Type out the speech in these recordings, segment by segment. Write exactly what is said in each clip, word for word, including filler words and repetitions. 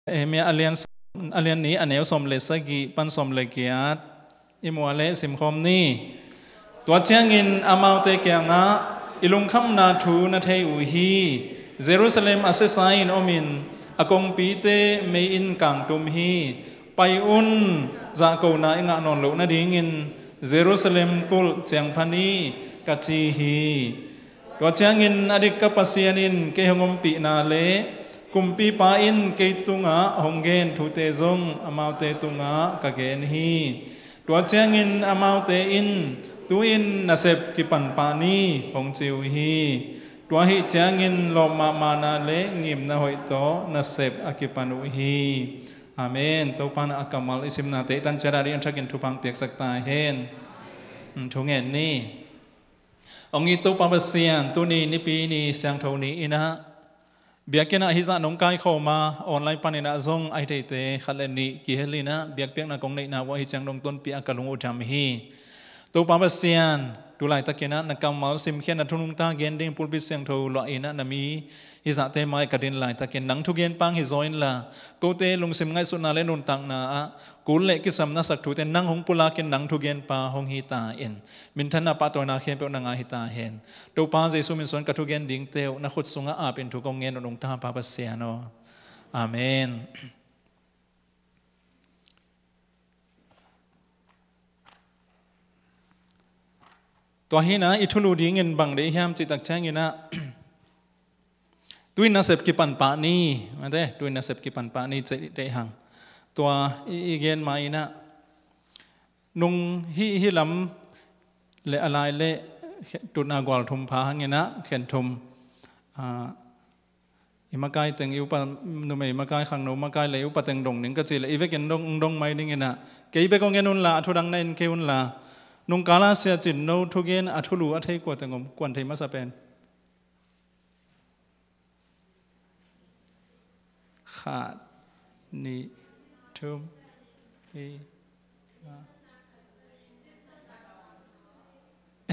Nehemiah a lian, a lian nih, a neu sawm le sagih pan sawm le giat i muah leh simkhawm ni. Tua ciangin amaute kiangah, "I lungkhamna thu na thei uh hi. Jerusalem a siasa in omin a kongpite mei in kangtum hi. Pai un, zahkona i ngah nawn loh nadingin Jerusalem kulh ciangpha ni," ka ci hi. Tua ciangin a dik ka Pasian in kei hong ompihna le kumpipa in kei tungah hong gen thute zong amaute tungah ka gen hi. Tua ciangin amaute in, "Tu-in nasep kipan pah ni," hong ci uh hi. Tua ahih ciangin lawp mahmahna le ngimna hoih tawh nasep a kipan uh hi. Amen. Topa in a kammal i simnate i tan ciat a ding a thakin thupha hong piaksak ta hen. Thu ngen ni. Hong it Topa Pasian, tuni Nipi ni siangtho ni in ah, biakinn ah hih zah nong kaikhawm a, online panin ah zong a hi theite khat le nih kihel in ah biakpiakna kong neihna uh ahih ciang nong tonpih a ka lung uh dam hi. Topa Pasian, tu laitakin ah na kammal simkhiat, na thu nungta gen ding pulpit siangtho luah in ah na mi hih zahte mai ka din laitakin nang thugen pang hi zaw inla, kote lungsim ngaihsutna le nuntakna ah kul le kisam na sak thute nang hong pulakin nang thugen pa hong hi ta in, minthanna pahtawina khempeuh na ngah hi ta hen. Topa Jesu min suan ka thugen dingte uh na khut sungah apin thu kong ngen uh nungta Pa Pasian aw. Amen. Tua hi in ah i thulu dingin bang deih hiam cih tak ciangin ah, "Tu-in nasep kipan pah ni," mate, "Tu-in nasep kipan pah ni," cih deih hang. Tua i, i gen ma in ah, nung hih, hih lam le a lai le khe-, tutna gual thum pha hang in ah, khen thum, ah, i makai teng, i upa numei makai, khangno makai le i upa teng dong ning ka cih leh, i vekin dong, dong mai ning in ah, "Kei bek hong en unla, a thudang na en kei unla." Nungkal a Sia Cin No thugen a thulu a thei kua teng om, kuan thei masa pen? Khat, nih, thum, li, nga.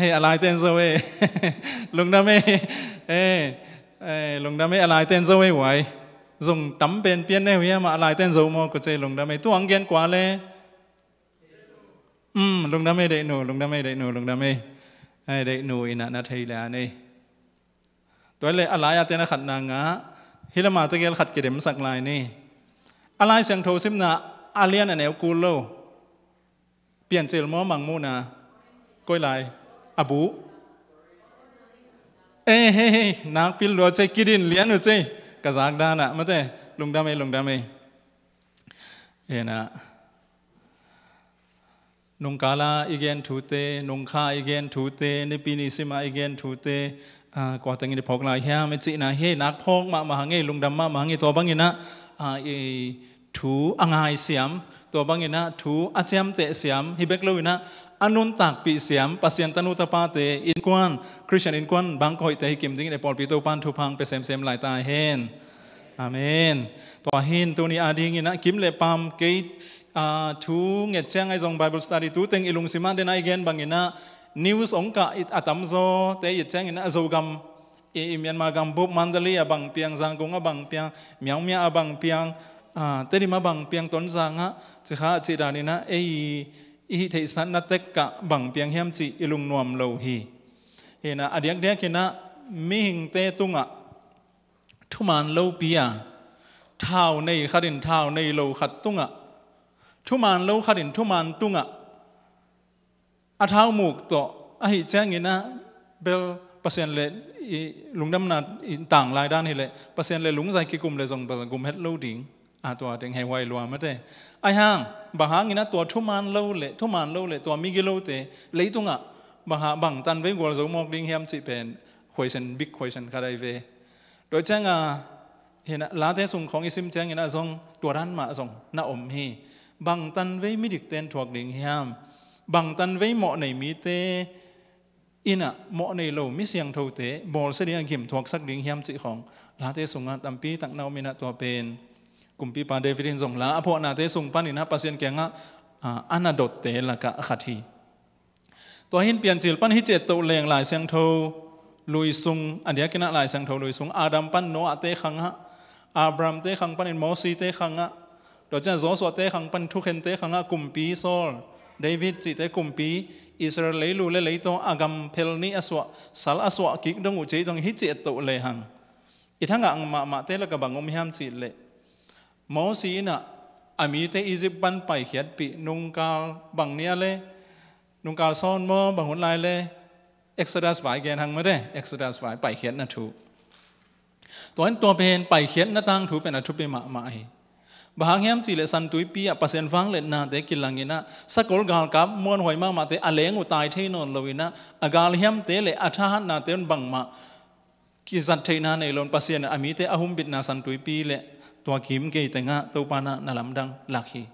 Hei, a laite in zo e. Lungdam e. Hei, hei, lungdam e, a laite in zo e uai. Zong tam pen pian ne uh hiam a, a laite in zo maw, ko ce, lungdam e. Tu-in hong gen kua le? Um, lungdam e, deihnu, lungdam e, deihnu, lungdam e. Hei, deihnu in ah na thei le a nei. Tua hi leh a lai-a te na khatna ngah, hih lam a tegel khat kidemsak lai ni. A Lai Siangtho simna a lian a neu kul lo. Piancil maw, Mangmuhna? Koi lai? A bu? Eh, hei, hei, nakpi lua cei, kidin lian uh cei. Ka zak dan ah, mate, lungdam e, lungdam e. Ena. Nungkal a i gen thute, nungkha i gen thute, Nipi ni sim a i gen thute, ah, kua tengin i phawk lai hiam i cihna hi, nak phawk mahmah hang e, lungdam mahmah hang e, tua bangin ah, ah, i thu a ngai siam, tua bangin ah thu a ciamteh siam, hi bek loin ah a nuntakpih siam, Pasian tanu tapate, innkuan, Khristian innkuan bangkawh hoihte hi kim dingin e, pawlpi Topan thupha hong pia semsem lai ta hen. Amen. Tua hin tuni a dingin ah kim le pam kei, ah, thu nget ciang ai zong Bible study tu teng i lungsim ah den a i gen bangin ah news ong kah i a tamzaw te i et ciangin ah Zogam, i, i Myanmar gambup, Mandalay a bang piang, Zangkong a bang piang, Myaungmya a bang piang, ah, Tedim a bang piang, Tonzang ah, cikha a cih danin ah ei i hih theihsakna tek ah bang piang hiam cih i lungnuam lo hi. Hi in ah a diakdiakin ah mihingte tungah thuman lopi a, thau nei khat in thau nei lo khat tungah, thuman lo khat in thuman tungah a thau muk tawh ahih ciangin ah bel Pasian le i lungdamna i tang lai dan hi leh Pasian le lungzai kikum le zong bel gum het lo ding. A, tua teng hei huai lua mate. Ai hang, bang hangin ah tua thuman lo le, thuman lo le, tua migilote leitungah bang hang, bang tan vei gualzo mawk ding hiam cih pen question, big question khat ai ve. Tua ciang a, hi in ah Late sung khawng i sim ciangin ah zong tua dan mah zong na om hi. Bang tan vei midikte in thuak ding hiam? Bang tan vei mawh nei mite in ah mawh nei lo mi siangthote bawlsia ding a gim thuaksak ding hiam cih khawng Late sungah tampi tak na om in ah tua pen kumpipa David in zong la a phuahnate sung panin ah Pasian kiangah, ah, a na dotte lakah a khat hi. Tua hin Piancil pan hih ci-et toh leng Lai Siangtho lui sung, a diakin ah Lai Siangtho lui sung, Adam pan Noah te khangah Abraham te khang panin Mosi te khangah, tua ciang Joshua te khang panin thukhente khangah kumpi Saul, David cihte kumpi, Israel leilu le leitaw a gam phel nih a suah, sal a suah kik dong uh cih zong hi ciat toh lehang, i thangah mahmahte lakah bang om hiam cih leh, Mosi innah a mite Egypt pan paikhiatpih nungkal bang nia le, nungkal sawn maw, bang hun lai le, Exodus vai gen hang mate, Exodus vai paikhiatna thu. Tua in tua pen paikhiatna tangthu pen a thupi mahmah hi. Bang hang hiam cih leh San Tuipi ah Pasian vangliatnate kilanginah sakol galkap muanhuai mahmahte a leng uh tai thei nawn loinah a galhiamte le a thahatnate un bangmah kizat theihna nei loin Pasian a mite a humbitna San Tuipi le tua kim kei tengah Topa na na lamdang lak hi.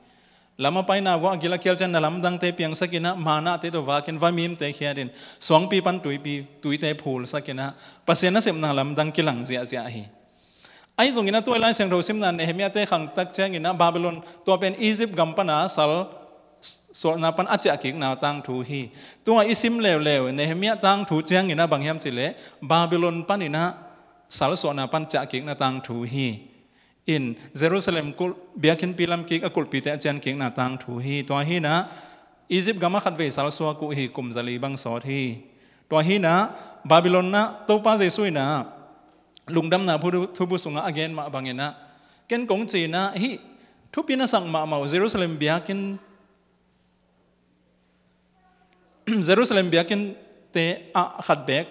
Lam a paina vuah a gil a kial ciang na lamdangte piangsakinah manate tawh vakin vamimte khiatin suangpi pan tuipi tuite phulsakinah Pasian nasepna lamdang kilang ziahziah hi. Ahi zonginah tua i Lai Siangtho simna Nehemiah te khangtak cianginah Babylon tua pen Egypt gam pana sal suahna pan a ciahkikna tangthu hi. Tua i sim leuleu Nehemiah tangthu cianginah bang hiam cih leh Babylon paninah sal suahna pan ciahkikna tangthu hi. In Jerusalem kulh biakinnpi lamkik a kulhpite a ciankikna tangthu hi. Tua hinah Egypt gamah khatvei sal suak uh hi, kum zali bang sawt hi. Tua hinah Babylon ah Topa Jesu inah lungdamna phu- thubu sungah a gen mah banginah ken kong cinah hih thupi na sak mahmah uh Jerusalem biakinn Jerusalem biakinnte ah khat beek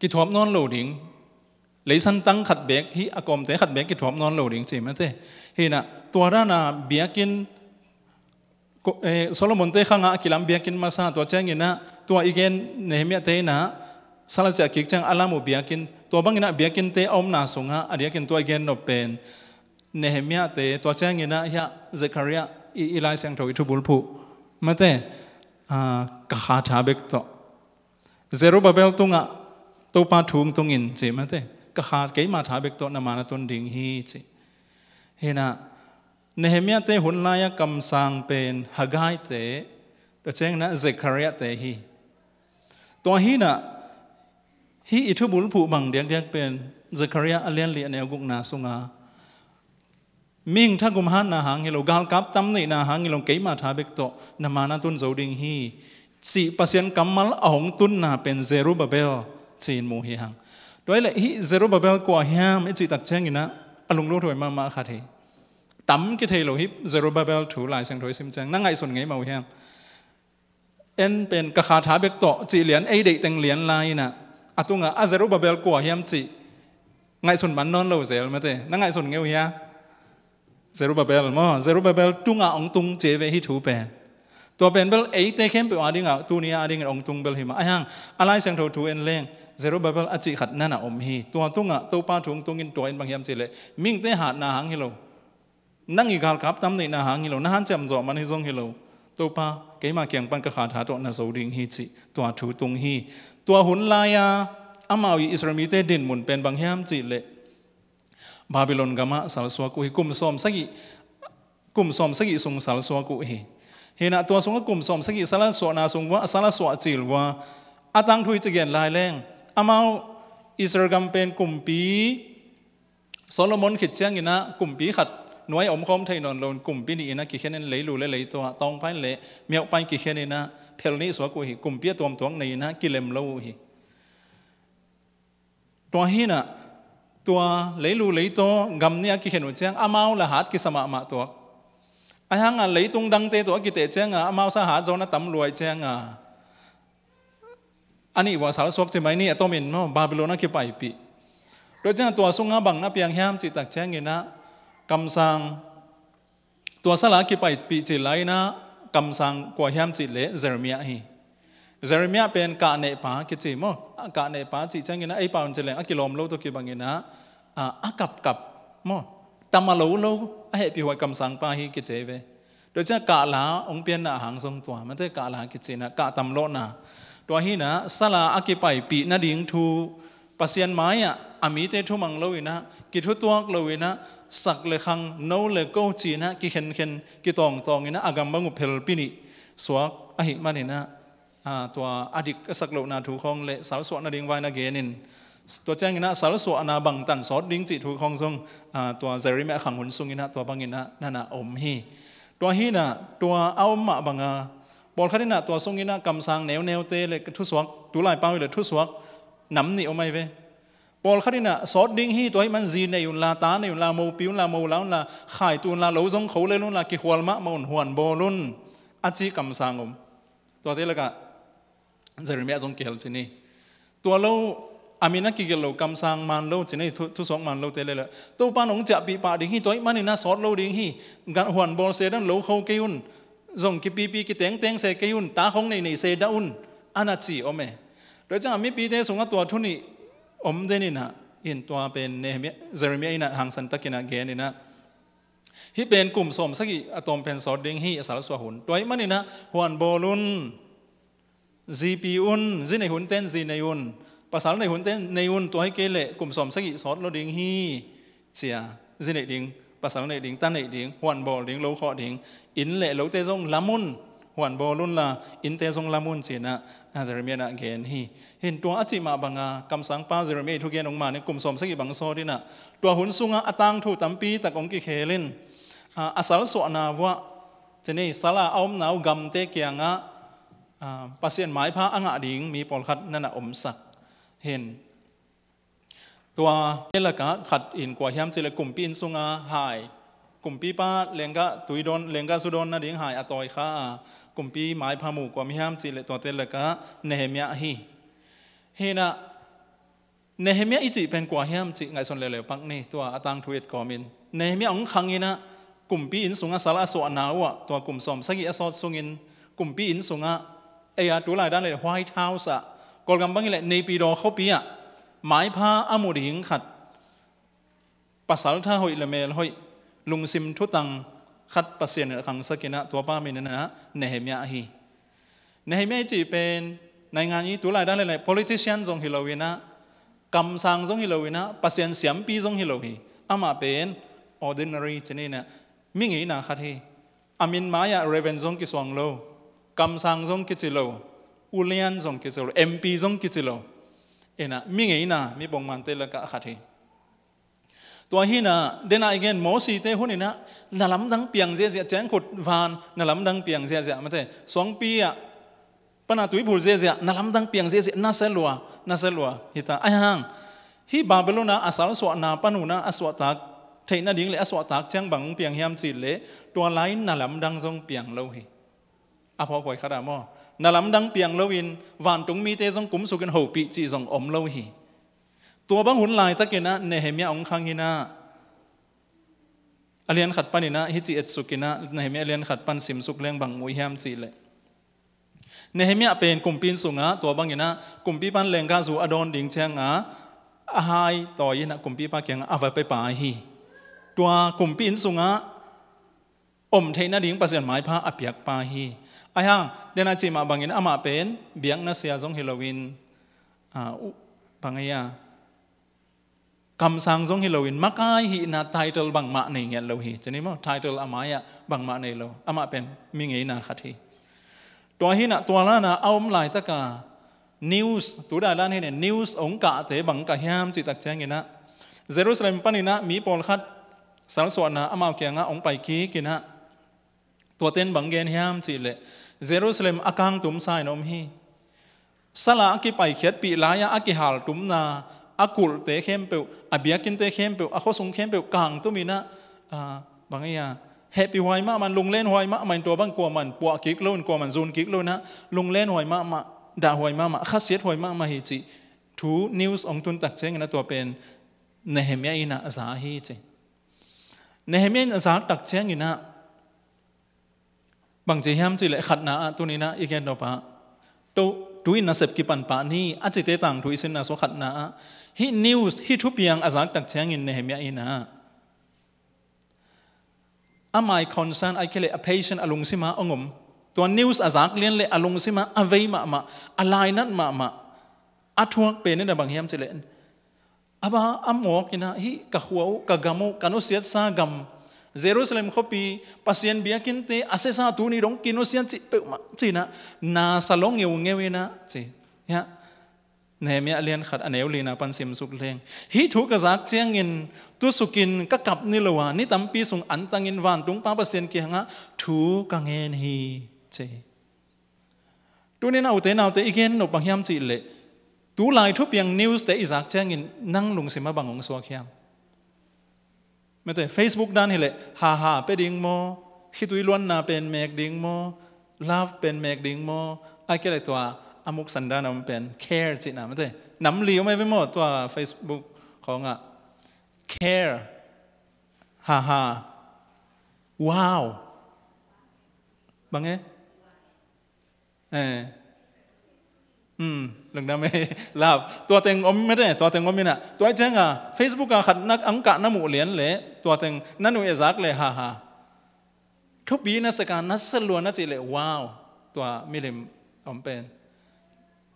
kithuap nawn lo ding, leisan tang khat beek, hih a kawmte khat beek kithuap nawn lo ding ci mate. Hinah tua dana biakinn ko- eh, Solomon te khangah a kilam biakinn masa, tua cianginah tua i gen Nehemiah te inah sal a ciahkik ciang a lam uh biakinn, tua banginah biakinnte a omna sungah a diakin tua i gen nop pen Nehemiah te, tua cianginah hiah Zekhariah i, i Lai Siangtho i thubulphuh mate, ah, ka kha tha bek tawh Zerubbabel tungah Topa thu hong tungin ci mate, ka kha keima tha bek tawh na ma na tun ding hi ci. Hinah Nehemiah te hun lai-a kamsang pen Haggai te, tua cianginah Zekhariah te hi. Tua hinah hih i thubulphuh bang diakdiak pen Zekhariah a lianli a neu gukna sunga mihing thagum hatna hang hi lo, galkap tam neihna hang hi lo, keima tha bek tawh na ma na tun zo ding hi cih Pasian kammal a hong tunna pen Zerubbabel ci-in mu hi hang. Tua hileh hih Zerubbabel kua hiam i cih tak cianginah a lunglut huai mahmah khat hi. Tam kithei lo hih Zerubbabel thu Lai Siangtho i sim ciang na ngaihsun ngei mah uh hiam? En pen ka kha tha bek tawh cih lian ei deih teng lian lai inah a tungah a Zerubbabel kua hiam cih ngaihsun man nawn lo zel mate, na ngaihsun ngei uh hia? Zerubbabel maw, Zerubbabel tungah hong tung ci ve hih thu pen. Tua pen bel eite khempeuh adingah tuni a dingin hong tung bel hi mah. Ahi hang a Lai Siangtho thu en leng Zerubbabel a cih khat na na om hi. Tua tungah Topa thu hong tungin tua in bang hiam cih leh mihingte hatna hang hi lo, nang i galkap tam neihna hang hi lo, na hanciam zawh man hi zong hi lo, Topa keima kiang pan ka kha tha tawh na zo ding hi cih tua thu tung hi. Tua hun lai-a amau i Israel mite dinmun pen bang hiam cih leh Babylon gamah sal suak uh hi. Kum sawm sagih, kum sawm sagih sung sal suak uh hi. Hinah tua sungah kum sawm sagih sal a suahna sung vua, sal a suah cil vua a tangthu i ci gen lai leng amau Israel gam pen kumpi Solomon khit cianginah kumpi khat nuai a omkhawm thei nawn loin kumpi nih inah kikhenin leilu le leitaw ah tawngpain le miauhpain kikheninah phel nih suak uh hi. Kumpi a tuamtuak nei inah kilem lo uh hi. Tua hinah tua leilu leitaw gam nih a kikhen uh ciang amau la hat kisa mahmah tuak. Ahi hangah leitung dangte tawh a kiteh cianga amau sa hat zawn a tam luai cianga a nih vua sal suak ci mai ni a tomin maw Babylon a kipaipih. Tua ciangah tua sungah bang na piang hiam cih tak cianginah kamsang tua sala a kipaipih cih lai-inah kamsang kua hiam cih leh Jeremiah hi. Jeremiah pen kahnehpa kici maw, kahnehpa cih cianginah ei pau in ci leng a kilawm lo tawh kibanginah a, a kapkap maw, tam a lo lo a hehpihhuai kamsangpa hi kici ve. Tua ciah kahla hong pianna hang zong tua mate kahla kicinah kahtam lawhna. Tua hinah sala a kipaipih nading thu Pasian mai-ah a mite thumang loinah kithutuak loinah sak le khang no le ko cinah kikhenkhen kitawngtawng inah a gam bang uh phelpi nih suak ahih maninah, a, tua a dik a sak lohna thu khawng le salsuah nading vai na genin Tua cianginah salsuahna bangtan sawt ding cih thu khawng zong, ah, tua Jeremiah khang hun sunginah tua banginah nana om hi. Tua hinah tua a om mah banga pawlkhat inah tua sunginah kamsang neuneute le thusuak, tulai pau le thusuak nam nih om ai ve. Pawlkhat inah sawt ding hi, tua hih man zi nei unla, ta nei unla, mopi unla, mola unla, khaitu unla, lo zong kho lel unla, kikhual mahmah un, huan bawl un, a ci kamsang om. Tuate lakah Jeremiah zong kihel ci ni. Tua lo, a min a kigelh lo, kamsang man lo ci ni, thu, thusuak man lote le la. Topa nong ciahpih pah ding hi, tua hih maninah sawt lo ding hi, gan huan bawl se dan lo kho kei un, zong kipipi kitengteng se kei un, ta khong nei nei se dah un, a na ci om e. Tua ciangah mipite sungah tua thu nih om den inah, in tua pen Nehemiah, Jeremiah inah hangsan takinah gen inah. Hih pen kum sawm sagih a tawm pen sawt ding hi, a salsuah hun. Tua hih maninah huan bawl un, zipi un, zi nei hunten zi nei un, pasal nei hunten nei un, tua hi kei leh kum sawm sagih sawt lo ding hi, cia, zi nei ding, pasal nei ding, ta nei ding, huan bawl ding, lo khawh ding, inn le lote zong lam un, huan bawl unla, innte zong lam un cinah, ah, Jeremiah nah gen hi. Hin tua a cih mah banga, kamsangpa Jeremiah thugen ong man in kum sawm sagih bang sawt inah, tua hun sungah a tangthu tampi tak ong kikhel in, ah, a salsuahna vuah, ci ni, sala a omna uh gamte kiangah, ah, Pasian maipha a ngah ding mi pawlkhat nana omsak. Hin tua te lakah khat in kua hiam cih leh kumpi inn sunga hai, kumpipa lenggah tui dawn, lenggah zu dawn nading hai a tawi kha a, kumpi maipha mu kua mi hiam cih leh tuate lakah Nehemiah hi. Hinah Nehemiah i cih pen kua hiam cih ngaihsun leuleu pak ni, tua a tangthu et kawmin. Nehemiah hong khang inah kumpi inn sungah sal a suahna uhah, tua kum sawm sagih a sawt sungin kumpi inn sungah, ei a tulai dan le White House ah, Kawlgam bangin le Naypyidaw khuapi ah, maipha a mu ding khat, pasal tha hoih le mel hoih, lungsim thutang khat Pasian in a khangsak inah, tuapa min inah Nehemiah hi. Nehemiah i cih pen naingan i tulai dan le politician zong hi lo inah, kamsang zong hi lo inah, Pasian siampi zong hi lo hi. Amah pen ordinary ci ni inah, mi ngeina khat hi. A min mai-ah Reverend zong kisuang lo, kamsang zong kici lo, ulian zong kici lo, M P zong kici lo. Inah mi ngeina, mi pongmante lakah khat hi. Tua hinah, denah i gen Mosite hun inah, na lamdang piang ziahziah, ciangkhut van na lamdang piang ziahziah mate, suangpi ah pana tuiphul ziahziah, na lamdang piang ziahziah, na se lua, na se lua hita. Aihang, hih Babylon ah a salsuahna pan unah a suahtak theih nading le a suahtak ciang bang piang hiam cih leh, tua lai-in na lamdang zong piang lo hi. A phawkhuai khat ah maw, na lamdang piang loin vantung mite zong kumsukin hopih cih zong om lo hi. Tua bang hun laitakinah Nehemiah hong khang inah, a lian khat paninah hih ci etsuk inah, Nehemiah a lian khat pan simsuk leng bang muh hiam cih leh, Nehemiah pen kumpi inn sungah tua banginah kumpipa in lenggah zu a dawn ding ciangah a hai tawi inah kumpipa kiangah a va pia pai hi. Tua kumpi inn sungah om theih nading Pasian maipha a piakpa hi. Aihang, denah cih mah bangin amah pen biakna sia zong hi loin, ah, uh, bang ei a, kamsang zong hi loin, makai hihna title bangmah nei ngiat lo hi. Ci ni maw, title a mai-ah bangmah nei lo. Amah pen mi ngeina khat hi. Tua hinah tua lana a om laitaka news, tu dailan hinah news hong kahte bang kah hiam cih tak cianginah, Jerusalem paninah mi pawlkhat salsuahna amau kiangah hong pai kik inah, tuaten bang gen hiam cih leh, Jerusalem a kangtum sa in om hi. Sal a a kipaikhiatpih lai-ah a kihaltumna, a kulhte khempeuh, a biakinnte khempeuh, a khuasung khempeuh kangtum inah, ah, bang ei a, hehpihhuai mahmah in, lunglenhuai mahmah in, tua bang kuaman puah kik lo in, kuaman zun kik lo inah, lunglenhuai mahmah, dahhuai mahmah, khasiathuai mahmah hi cih thu news hong tun tak cianginah tua pen Nehemiah inah a za hi ci. Nehemiah in a zak tak cianginah bang ci hiam cih leh, khatna ah tuninah i gen nop ah, tu, tu-in nasep kipan pah ni, a cite tangthu i sinna sua khatna ah, hih news, hih thupiang a zak tak ciangin Nehemiah inah, a my concern, a kei leh a patient a lungsimah hong om. Tua news a zak lian leh a lungsimah a vei mahmah, a lainat mahmah, a thuak pen inah bang hiam cih leh, a ba a mawk inah, hih ka khua uh, ka gam uh, ka nusiatsa gam, Jerusalem khuapi, Pasian biakinnte a siasa tuni dong kinusiat cih peuhmah ci inah, na sa lo ngeungeu inah ci. Hiah, Nehemiah lian khat a neu lina pan simsuk leng, hih thu ka zak ciangin tusukin ka kap ni lo a, ni tampi sung antangin vantungpa Pasian kiangah thu ka ngen hi, ci. Tunin a ute naute i gen nop bang hiam cih leh, tulai thupiang news te i zak ciangin nang lungsim a bang hong suak hiam? Mate, Facebook dan hileh, ha ha pia ding maw, khitui luanna pen mek ding maw, love pen mek ding maw, a kia le tua a muksan dan a om pen care cihna, mate, nam li om ai ve maw, tua Facebook khawngah care, ha ha, wow, bang e? Eh. Hmm, lungdam e. Love. Tua teng om mate, tua teng om ina. Tua cianga Facebook a khat nak angkah na muh lian le, tua teng na nuih a zak le, ha ha. Thupi na seka na salua na cih le, wow. Tua milim om pen.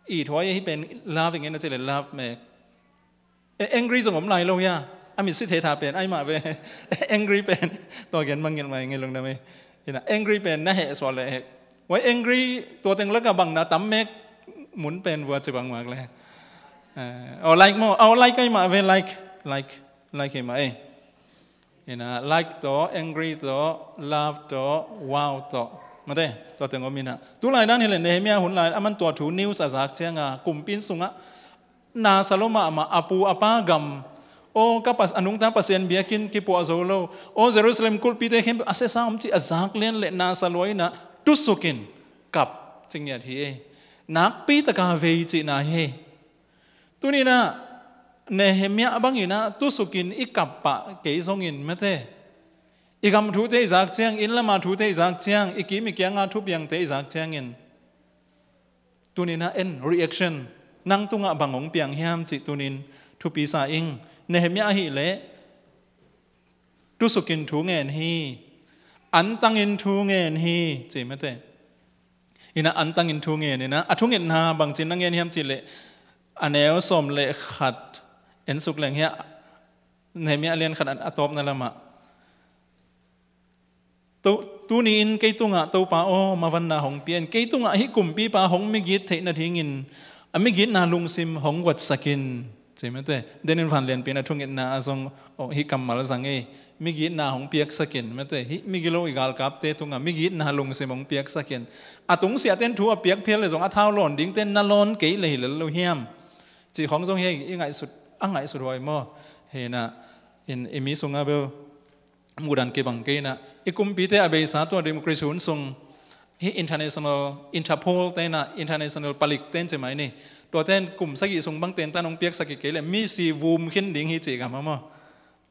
I thuai hi pen love ing na cih le, love mek. E, angry zong om lai lo hia. A mit si thei tha pen ai mah ve. Angry pen. Tua gen mangngilh mai ngei lungdam e. Ina angry pen na heh sual le heh. Wai angry tua teng laka bang na tam mek mun pen vua ci bang mak le. Eh, oh, like maw. Oh, like ai mah ve, like. Like. Like hi mah e. Ina like tawh, angry tawh, love tawh, wow tawh. Mate, tua teng om ina. Tulai dan hileh Nehemiah hun lai, aman tua thu news a zak cianga, kumpin sungah, nasa lua mahmah, a pu a pa gam. Aw, ka pas, a nungta Pasian biakinn kipuah zo lo. Aw, Jerusalem kulhpite khempeuh a sesa om cih a zak lian le nasa lua ina, tusukin kap ci ngiat hi e. Nakpi taka vei cihna hi e. Tuninah Nehemiah banginah tusukin i kap pah kei zongin mate. I gam thute i zak ciang, inn lama thute i zak ciang, i kim i kianga thupiangte i zak ciangin. Tuninah en reaction, nang tungah bang hong piang hiam cih tunin thupi sa ing. Nehemiah ahih leh tusukin thu ngen hi. Antangin thu ngen hi, ci mate. Inah antangin thu ngen inah, a thungetna bangcin na ngen hiam cih leh, a neu sawm le khat en suk leng hiah, Nehemiah lian khat a tawpna lamah. Tu, tuni-in kei tungah Topa aw, mavanna hong pia in, kei tungah hih kumpipa hong migit theih nadingin a migitna lungsim hong guatsak in, ci mate. Denin vanlianpi in a thungetna ah zong, oh, hih kammal zang ei, migitna hong piaksak in mate. Hih migilo i galkapte tungah migitna lungsim hong piaksak in. A tungsiahten thu a piak phial le zong a thau lawn dingten na lawn kei le hi lel lo hiam? Cih khawng zong hi i ngaihsut, a ngaihsut huai maw? Hinah, in, i mi sungah bel muhdan kibang kei inah, i kumpite a beisa tua democracy hun sung, hih international, Interpol te inah, international palik ten ci mai ni. Tua ten kum sagih sung bang ten tan hong piaksak kei le, misi vum khin ding hi cih gam a maw?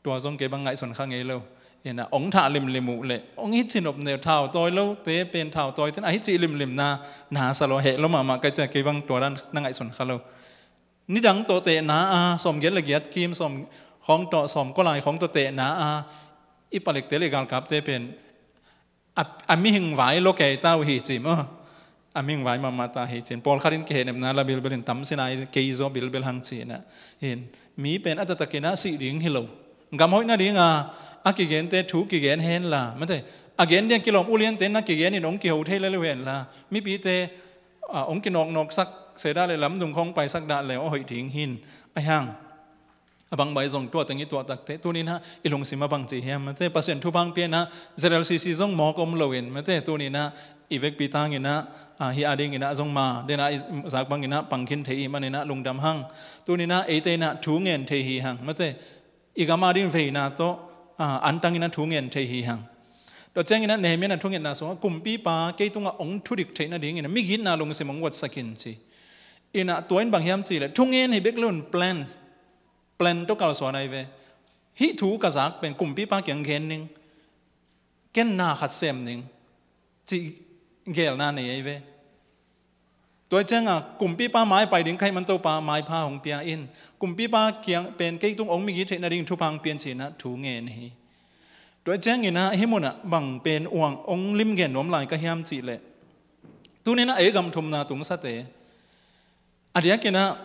Tua zong kei bang ngaihsun kha ngei lo. Inah, hong thah limlim uh le, hong hi cinop neu thau tawi lo, te pen thau tawi ten, a hi cih limlim na, na sa lo heh lo mahmah kai cia kei bang tua dan na ngaihsun kha lo. Nidang tawh tehna a, sawm giat le giat kim, sawm khawng tawh, sawm kua lai khawng tawh tehna a, i palikte le galkapte pen a, a mihing vai lo kei ta uh hi ci maw? A mihing vai mahmah ta hi cin. Pawlkhat in kihehnepna la bilbel in tam sinai kei zaw bilbel hang cinah. Hin, mi pen a taktakinah sih ding hi lo. Gam hoih nadinga, a kigente thu kigen hen la. Mate, a gen ding kilawm uliante na kigen in hong kiho thei le lo hen la. Mipite, a, hong kinawknawksak se dah le lamdung khawng paisak dah le aw hoih ding hin. A hiang. A bangbai zong tua teng i tuah takte. Tuninah i lungsim a bang ci hiam mate. Pasian thupha hong pianah Z L C C zong mawk om loin mate. Tuninah i vekpi tanginah, a, hi a dinginah zong ma. Denah i zak banginah pangkhin thei i maninah lungdam hang. Tuninah eite inah thu ngen thei hi hang mate. I gam a ding veina tawh, a, antanginah thu ngen thei hi hang. Tua cianginah Nehemiah na thungetna sungah kumpipa kei tungah hong thudik theih nadingin migitna lungsim hong guatsak in ci. Inah tua in bang hiam cih leh, thungen hi bek lo in plan, plan tawh kalsuan ai ve. Hih thu ka zak pen kumpipa kiang gen ning. Ken na khat sem ning. Cih gelna nei ai ve. Tua cianga kumpipa mai pai ding ka hih man Topa maipha hong pia in. Kumpipa kiang pen kei tung hong migit theih nading thupha hong pian cinah thu ngen hi. Tua cianginah hih munah bang pen uang hong lim gen nuam lai ka hiam cih leh. Tuninah ei gam thumna tungsate. A diakinah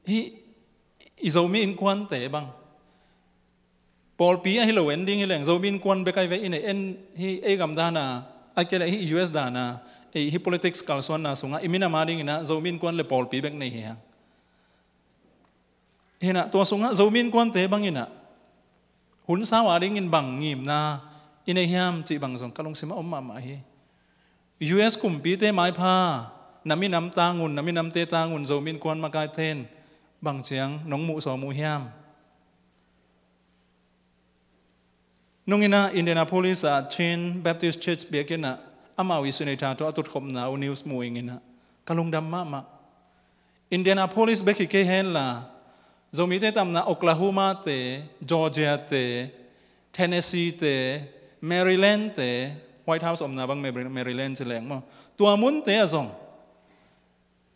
hih i Zomi innkuante bang. Pawlpi ahi lo en ding hi leng, Zomi innkuan bek ahi ve i nei en hih ei gam dana, a kia le hih U S dana, ei hih politics kalsuanna sungah, i minam a dinginah Zomi innkuan le pawlpi bek nei hi hang. Hinah tua sungah Zomi Innkuante bang inah hun sau a dingin bang ngimna i nei hiam cih bang zong ka lungsimah om mahmah hi. U S kumpite maipha, na minam tangun, na minamte tangun Zomi Innkuan makaite in bang ciang nong muhsawn uh hiam? Nunginah Indianapolis ah Chin Baptist Church biakinnah amau i senator tawh a tutkhopna uh news mu inginah ka lungdam mahmah. Indianapolis bek hi kei henla, Zomite tamna Oklahoma te, Georgia te, Tennessee te, Maryland te, White House omna bang Mary- Maryland ci leng maw, tua munte ah zong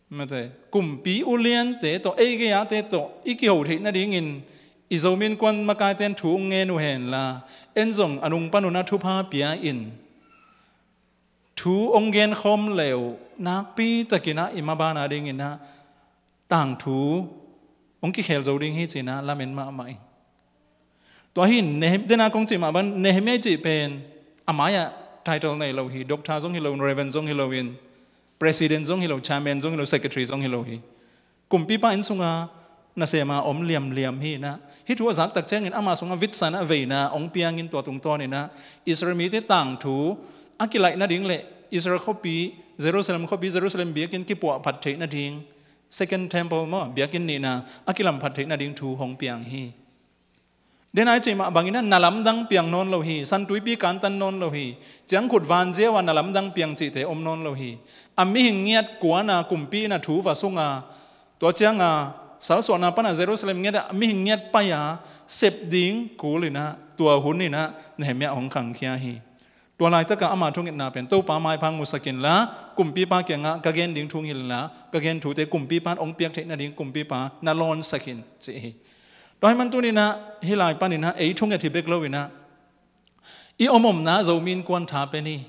mate, kumpi uliante tawh, ei gei-ate tawh i kiho theih nadingin i Zomi Innkuan makaite in thu ong ngen uh henla, en zong a nung pan unah thupha pia in thu ong genkhawm le uh nakpi takinah i maban a dinginah tangthu ong kikhel zo ding hi cinah lamen mahmah ing. Tua hi in Nehem- dena kong cih mah bang Nehemiah i cih pen a mai-ah title nei lo hi, doctor zong hi lo in, reverend zong hi lo in, president zong hi lo, chairman zong hi lo, secretary zong hi lo hi. Kumpipa inn sunga nasema om liamliam hi inah, hih thu a zak tak ciangin ama sungah vitsanah veina ong piangin tua tungtawninah Israel mite tangthu a kilaih nading le Israel khuapi, Jerusalem khuapi, Jerusalem biakinn kipuahphat theih nading, Second Temple maw, biakinn nihna a kilamphat theih nading thu hong piang hi. Dena i cih mah banginah na lamdang piang nawn lo hi, San Tuipi kantan nawn lo hi, ciangkhut vanziau ah na lamdang piang cihte om nawn lo hi. A mihing ngiat kuana kumpi inah thu va sunga, tua cianga salsuahna pana Jerusalem ngiat ah mihing ngiat pai-a sep ding kulinah tua huninah Nehemiah hong khangkhia hi. Tua laitaka ama thungetna pen Topa maipha musak inla, kumpipa kiangah ka gen ding thu hong hilh inla, ka gen thute kumpipa in hong piak theih nading kumpipa na lawnsak in ci hi. Tua hi man tuninah hih lai paninah ei thunget hi bek loinah i om omna Zomi Innkuan tha pe ni.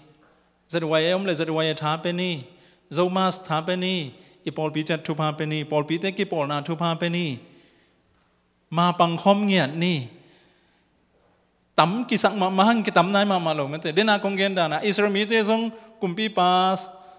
Z Y A om le Z Y A tha pe ni. Zomas tha pe ni. I pawlpi ciat thupha pe ni. Pawlpite kipawlna thupha pe ni. Mapang khawm ngiat ni. Tam kisak mahmah hang, kitam nai mahmah lo mate. Dena kong gen dana Israel mite zong kumpipa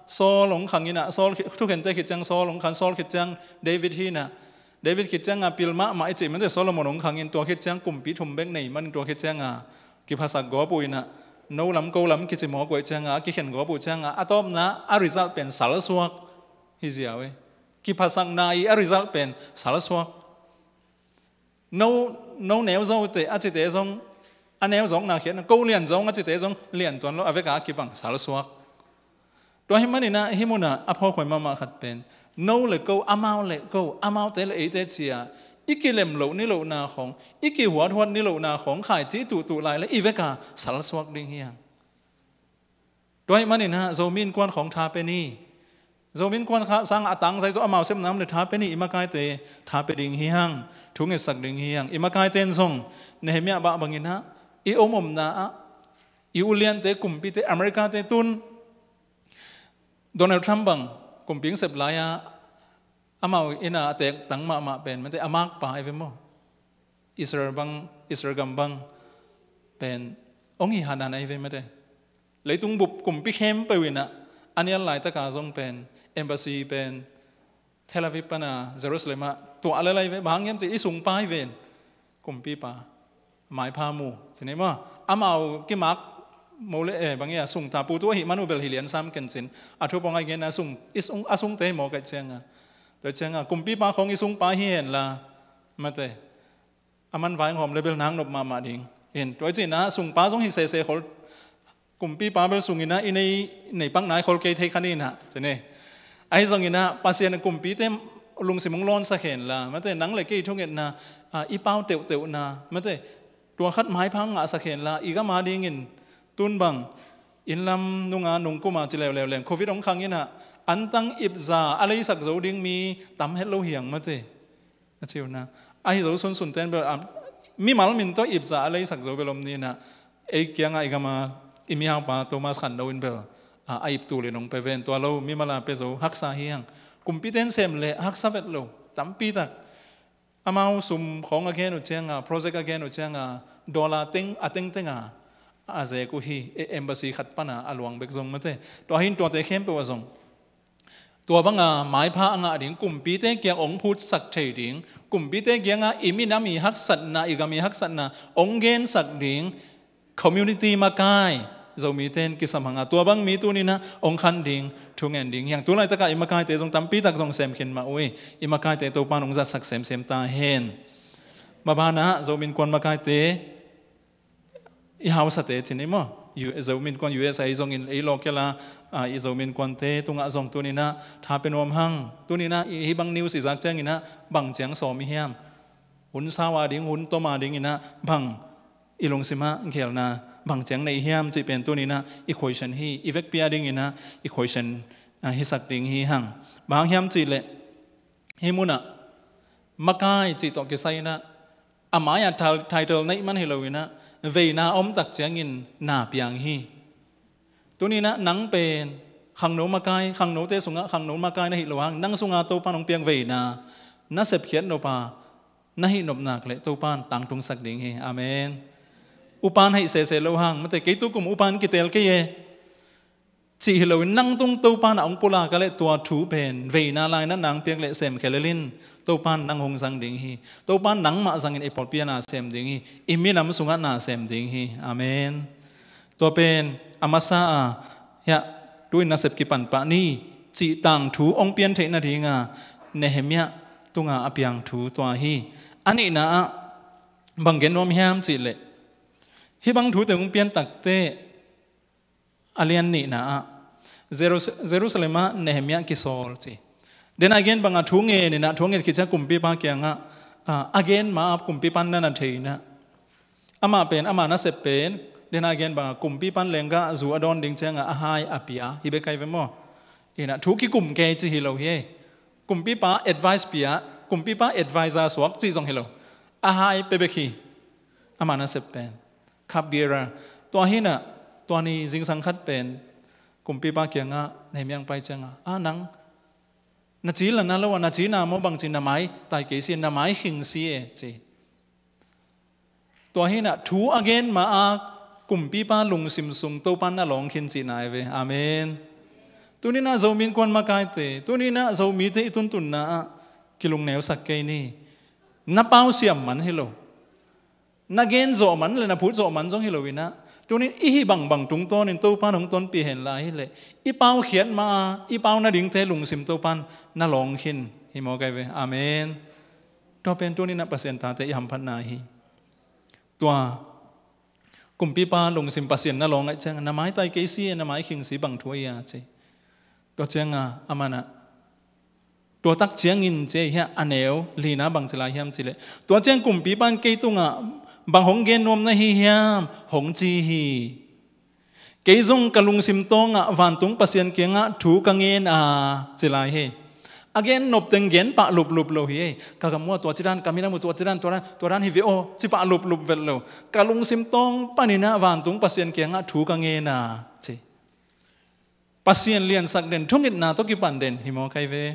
Saul hong khang inah, Saul khi- thukhente khit ciang Saul hong khang, Saul khit ciang David hi inah, David khit cianga pil mahmah i cih mate, Solomon hong khang in tua khit ciang kumpi thum bek nei manin tua khit cianga kiphasak gawp uh inah, no lam ko lam kici mawk uh cianga a kikhen gawp uh cianga a tawpna a result pen salsuak hi ziau e. Kiphasakna i a result pen salsuak. No, no neu zo teh a cite zong a neu zawkna khiatna, ko lian zong a cite zong lian tuan lo, a veka a kibang salsuak. Tua hi maninah hih munah a phawkhuai mahmah khat pen no le ko, amau le ko, amaute le eite cia i kilem loh ni lohna khong, i kihuathuat ni lohna khong khaici tuhtuh lai le i veka salsuak ding hi hang. Tua hi maninah Zomi Innkuan khong tha pe ni. Zomi Innkuan kha sang a tangzai zo amau sepna om le tha pe ni, i makaite tha pe ding hi hang, thu ngetsak ding hi hang. I makaite in zong Nehemiah bah banginah i om omna ah i uliante, kumpite, Americate tun Donald Trump bang kumpi ong sep lai-a amau ina a teek tang mahmah pen mate a makpa ai ve maw? Israel bang, Israel gam bang pen ong hi hanan ai ve mate. Leitung bup kumpi khempeuh inah a nial laitaka zong pen embassy pen Tel Aviv pana Jerusalem ah tuah lel ai ve, bang hang hiam cih i sungpa ai ven. Kumpipa maipha mu cih ni maw? Amau kimak mo le, eh, bang ia sungta pu tu ahi manu bel hi lian sam ken cin. A thu pong ai gen a sung, i sung, a sungte hi mawk ai cianga. Tua cianga kumpipa khong i sungpa hi henla mate, a man vai hawm le bel nang nop mahmah ding. Hin tua cina sungpa zong hi sese khol. Kumpipa bel sunginah i nei, nei pakna i khol kei thei kha ninah cine. Ahi zonginah Pasian kumpite lungsim hong lawnsak henla mate, nang le kei thungetna, a, i pau teuhteuhna mate, tua khat maipha hong ngahsak henla i gama dingin tun bang innlam nunga nungkuma ci leuleu leng covid hong khanginah antang ipza a leisak zo ding mi tam het lo hiang mate. A ciuna ahi zo sunsun ten bel, a, mimal min tawh ipza a leisak zo bel om ninah, ei kianga i gama i mihaupa Thomas Khanno in bel, a, a ip tul in hong pe ven, tua lo mimal a pe zo haksa hi hang. Kumpi ten sem le haksa vet lo tampi tak. Amau sum khong a gen uh cianga, project a gen uh cianga dollar teng a tengtenga a zek uh hi, e, embassy khat pana a luang bek zong mate. Tua hin tuate khempeuh a zong Tua banga maipha a ngah ding, kumpite kiang hong phutsak thei ding, kumpite kiangah i minam i haksatna, i gam i haksatna hong gensak ding community makai Zomite in kisam hanga, tua bang mi tuninah hong khan ding, thungen ding hi hang. Tulaitakah i makaite zong tampitak zong sem khin mah uh hi. I makaite Topan hong zatsak semsem ta hen. Mabanah Zomi Innkuan makaite, i hausate cin i maw, Zomi Innkuan U S A zongin ei local a, ah, i Zomi Innkuante tungah zong tuninah tha pia nuam hang. Tuninah i, hih bang news i zak cianginah bang ciang sawm i hiam? Hun sau a ding, hun tom a dinginah bang i lungsimah gelna bang ciang nei hiam cih pen tuninah i question hi. I vekpi a dinginah i question, ah, hisak ding hi hang. Bang hang hiam cihleh, hih munah makai cih tawh kisai inah a mai-ah title neih man hi loinah veina a om tak ciangin na piang hi. Tuninah nang pen khangno makai, khangnote sungah khangno makai na hih loh hang, nang sunga Topan hong piak veina na sepkhiat nop a na hih nop nak leh Topan tangtungsak ding hi. Amen. Upan hih sese loh hang, mate, kei tukum upan kitel kei e cih hi loin, nang tung Topan a hong pulak a leh tua thu pen veina lainat nang piak leh semkhia lel in, Topan nang hong zang ding hi. Topan nangmah zangin ei pawlpi a na sem ding hi. I minam sungah na sem ding hi. Amen. Tua pen a masa a, hiah, tu-in nasep kipan pah ni cih tangthu hong pian theih nadinga Nehemiah tunga a piang thu tua hi. A nihna ah bang gen nuam hiam cihleh, hih bang thute hong pian takte, a lian nihna ah Jerus-, Jerusalem ah Nehemiah kisawl ci. Dena gen banga thu ngen inah, thu ngen khit ciang kumpipa kiangah, ah, a gen ma-ap kumpipan na na thei inah, amah pen, ama nasep pen, dena gen banga kumpipan lenggah zu a dawn ding ciangah a hai a pia hi bek kai ve maw? Inah thu kikum kei ci hi lo hi. Kumpipa advice pia, kumpipa advisor suak cih zong hi lo. A hai pia bek hi. Ama nasep pen cupbearer. Tua hinah, tua ni zingsang khat pen kumpipa kiangah Nehemiah hong pai ciangah, a nang, na ci la na lo a, na cina maw bangci, na mai tai kei si, na mai khing si e ci. Tua hinah thu a gen ma-a kumpipa lungsim sung Topan na lawng khin cihna hi ve. Amen. Tuninah Zomi Innkuan makaite, tuninah Zomite i tuntunna ah kilungneusak kei ni. Na pau siam man hi lo, na gen zawh man le na phut zawh man zong hi loinah, tunin i hih bangbang tungtawnin Topan hong tonpih hen lai hileh, i paukhiat ma-a i pau nadingte lungsim Topan na lawng khin hi maw kai ve. Amen. Tua pen tuninah Pasian tate i hamphatna hi. Tua kumpipa lungsim Pasian na lawng ahih ciangah, na maitai kei si, na mai khing si, bang thu ahi a ci. Tua ciangah amanah, tua tak ciangin ci hiah, a neu lina bang ci lai hiam cihleh, tua ciang kumpipa in kei tungah bang hong gen nuam na hi hiam hong ci hi. Kei zong ka lungsim tawngah vantung Pasian kiangah thu ka ngen a ci lai hi. A gen nop teng gen pah luplup lo hi. Ka gam uh ah tua cidan, ka minam uh tua cidan, tua dan, tua dan hi ve aw ci pah luplup vet lo. Ka lungsim tawng paninah vantung Pasian kiangah thu ka ngen a ci. Pasian liansak den, thungetna tawh kipan den hi maw kai ve.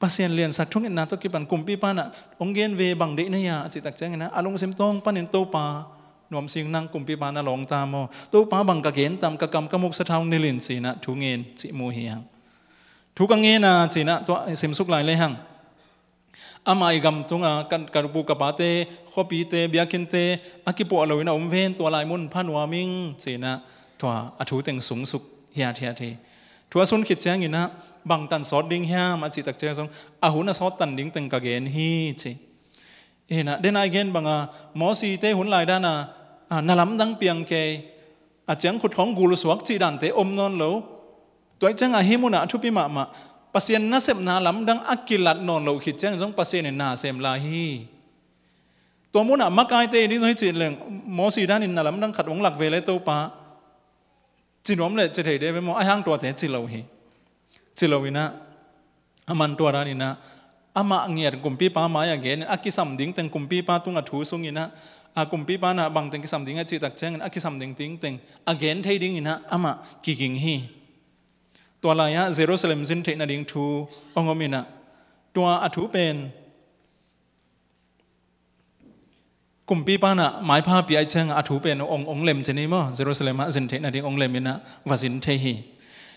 Pasian liansak thungetna tawh kipan kumpipa inah hong gen ve, bang deih na hia a cih tak cianginah, a lungsim tawng panin Topa, nuamsik nang kumpipa na lawng ta maw? Topa, bang ka gen tam, ka kam ka muk sathau nilhin cinah thu ngen cih mu hi hang. Thu ka ngen a cinah tua simsuk lai le hang. Amah i gam tunga ka, ka pu ka pate, khuapite, biakinnte a kipuah loin a om ven, tua lai mun pha nuam ing cinah tua a thu teng sungsuk hiathiat hi. Thu a sun khit cianginah bangtan sawt ding hiam a cih tak ciang zong, a hun a sawt tan ding teng ka gen hi ci. Hinah, dena i gen banga Mosite hun lai dana, a, na lamdang piang kei, a ciangkhut khawng gulsuak cih dante om nawn lo. Tua ciangah hih munah a thupi mahmah, Pasian nasepna lamdang a kilat nawn loh khit ciang zong Pasian in na sem lai hi. Tua munah makaite i ding zong hi cih leng, Mosi danin na lamdang khat hong lak ve le Topa, ci nuam le ci thei de ve maw? Ahi hang tuate ci lo hi. Ci loinah, aman tua daninah amah ngiat kumpipa mai-ah genin, a kisam ding teng kumpipa tungah thu sunginah, a kumpipa inah bang teng kisam ding a cih tak ciangin a kisam ding ding teng a gen thei dinginah amah kiging hi. Tua lai-ah Jerusalem zin theih nading thu hong om inah, tua a thu pen kumpipa inah maipha pia ahih ciangah a thu pen hong, hong lem ci ni maw? Jerusalem ah zin theih nading hong lem inah va zin thei hi.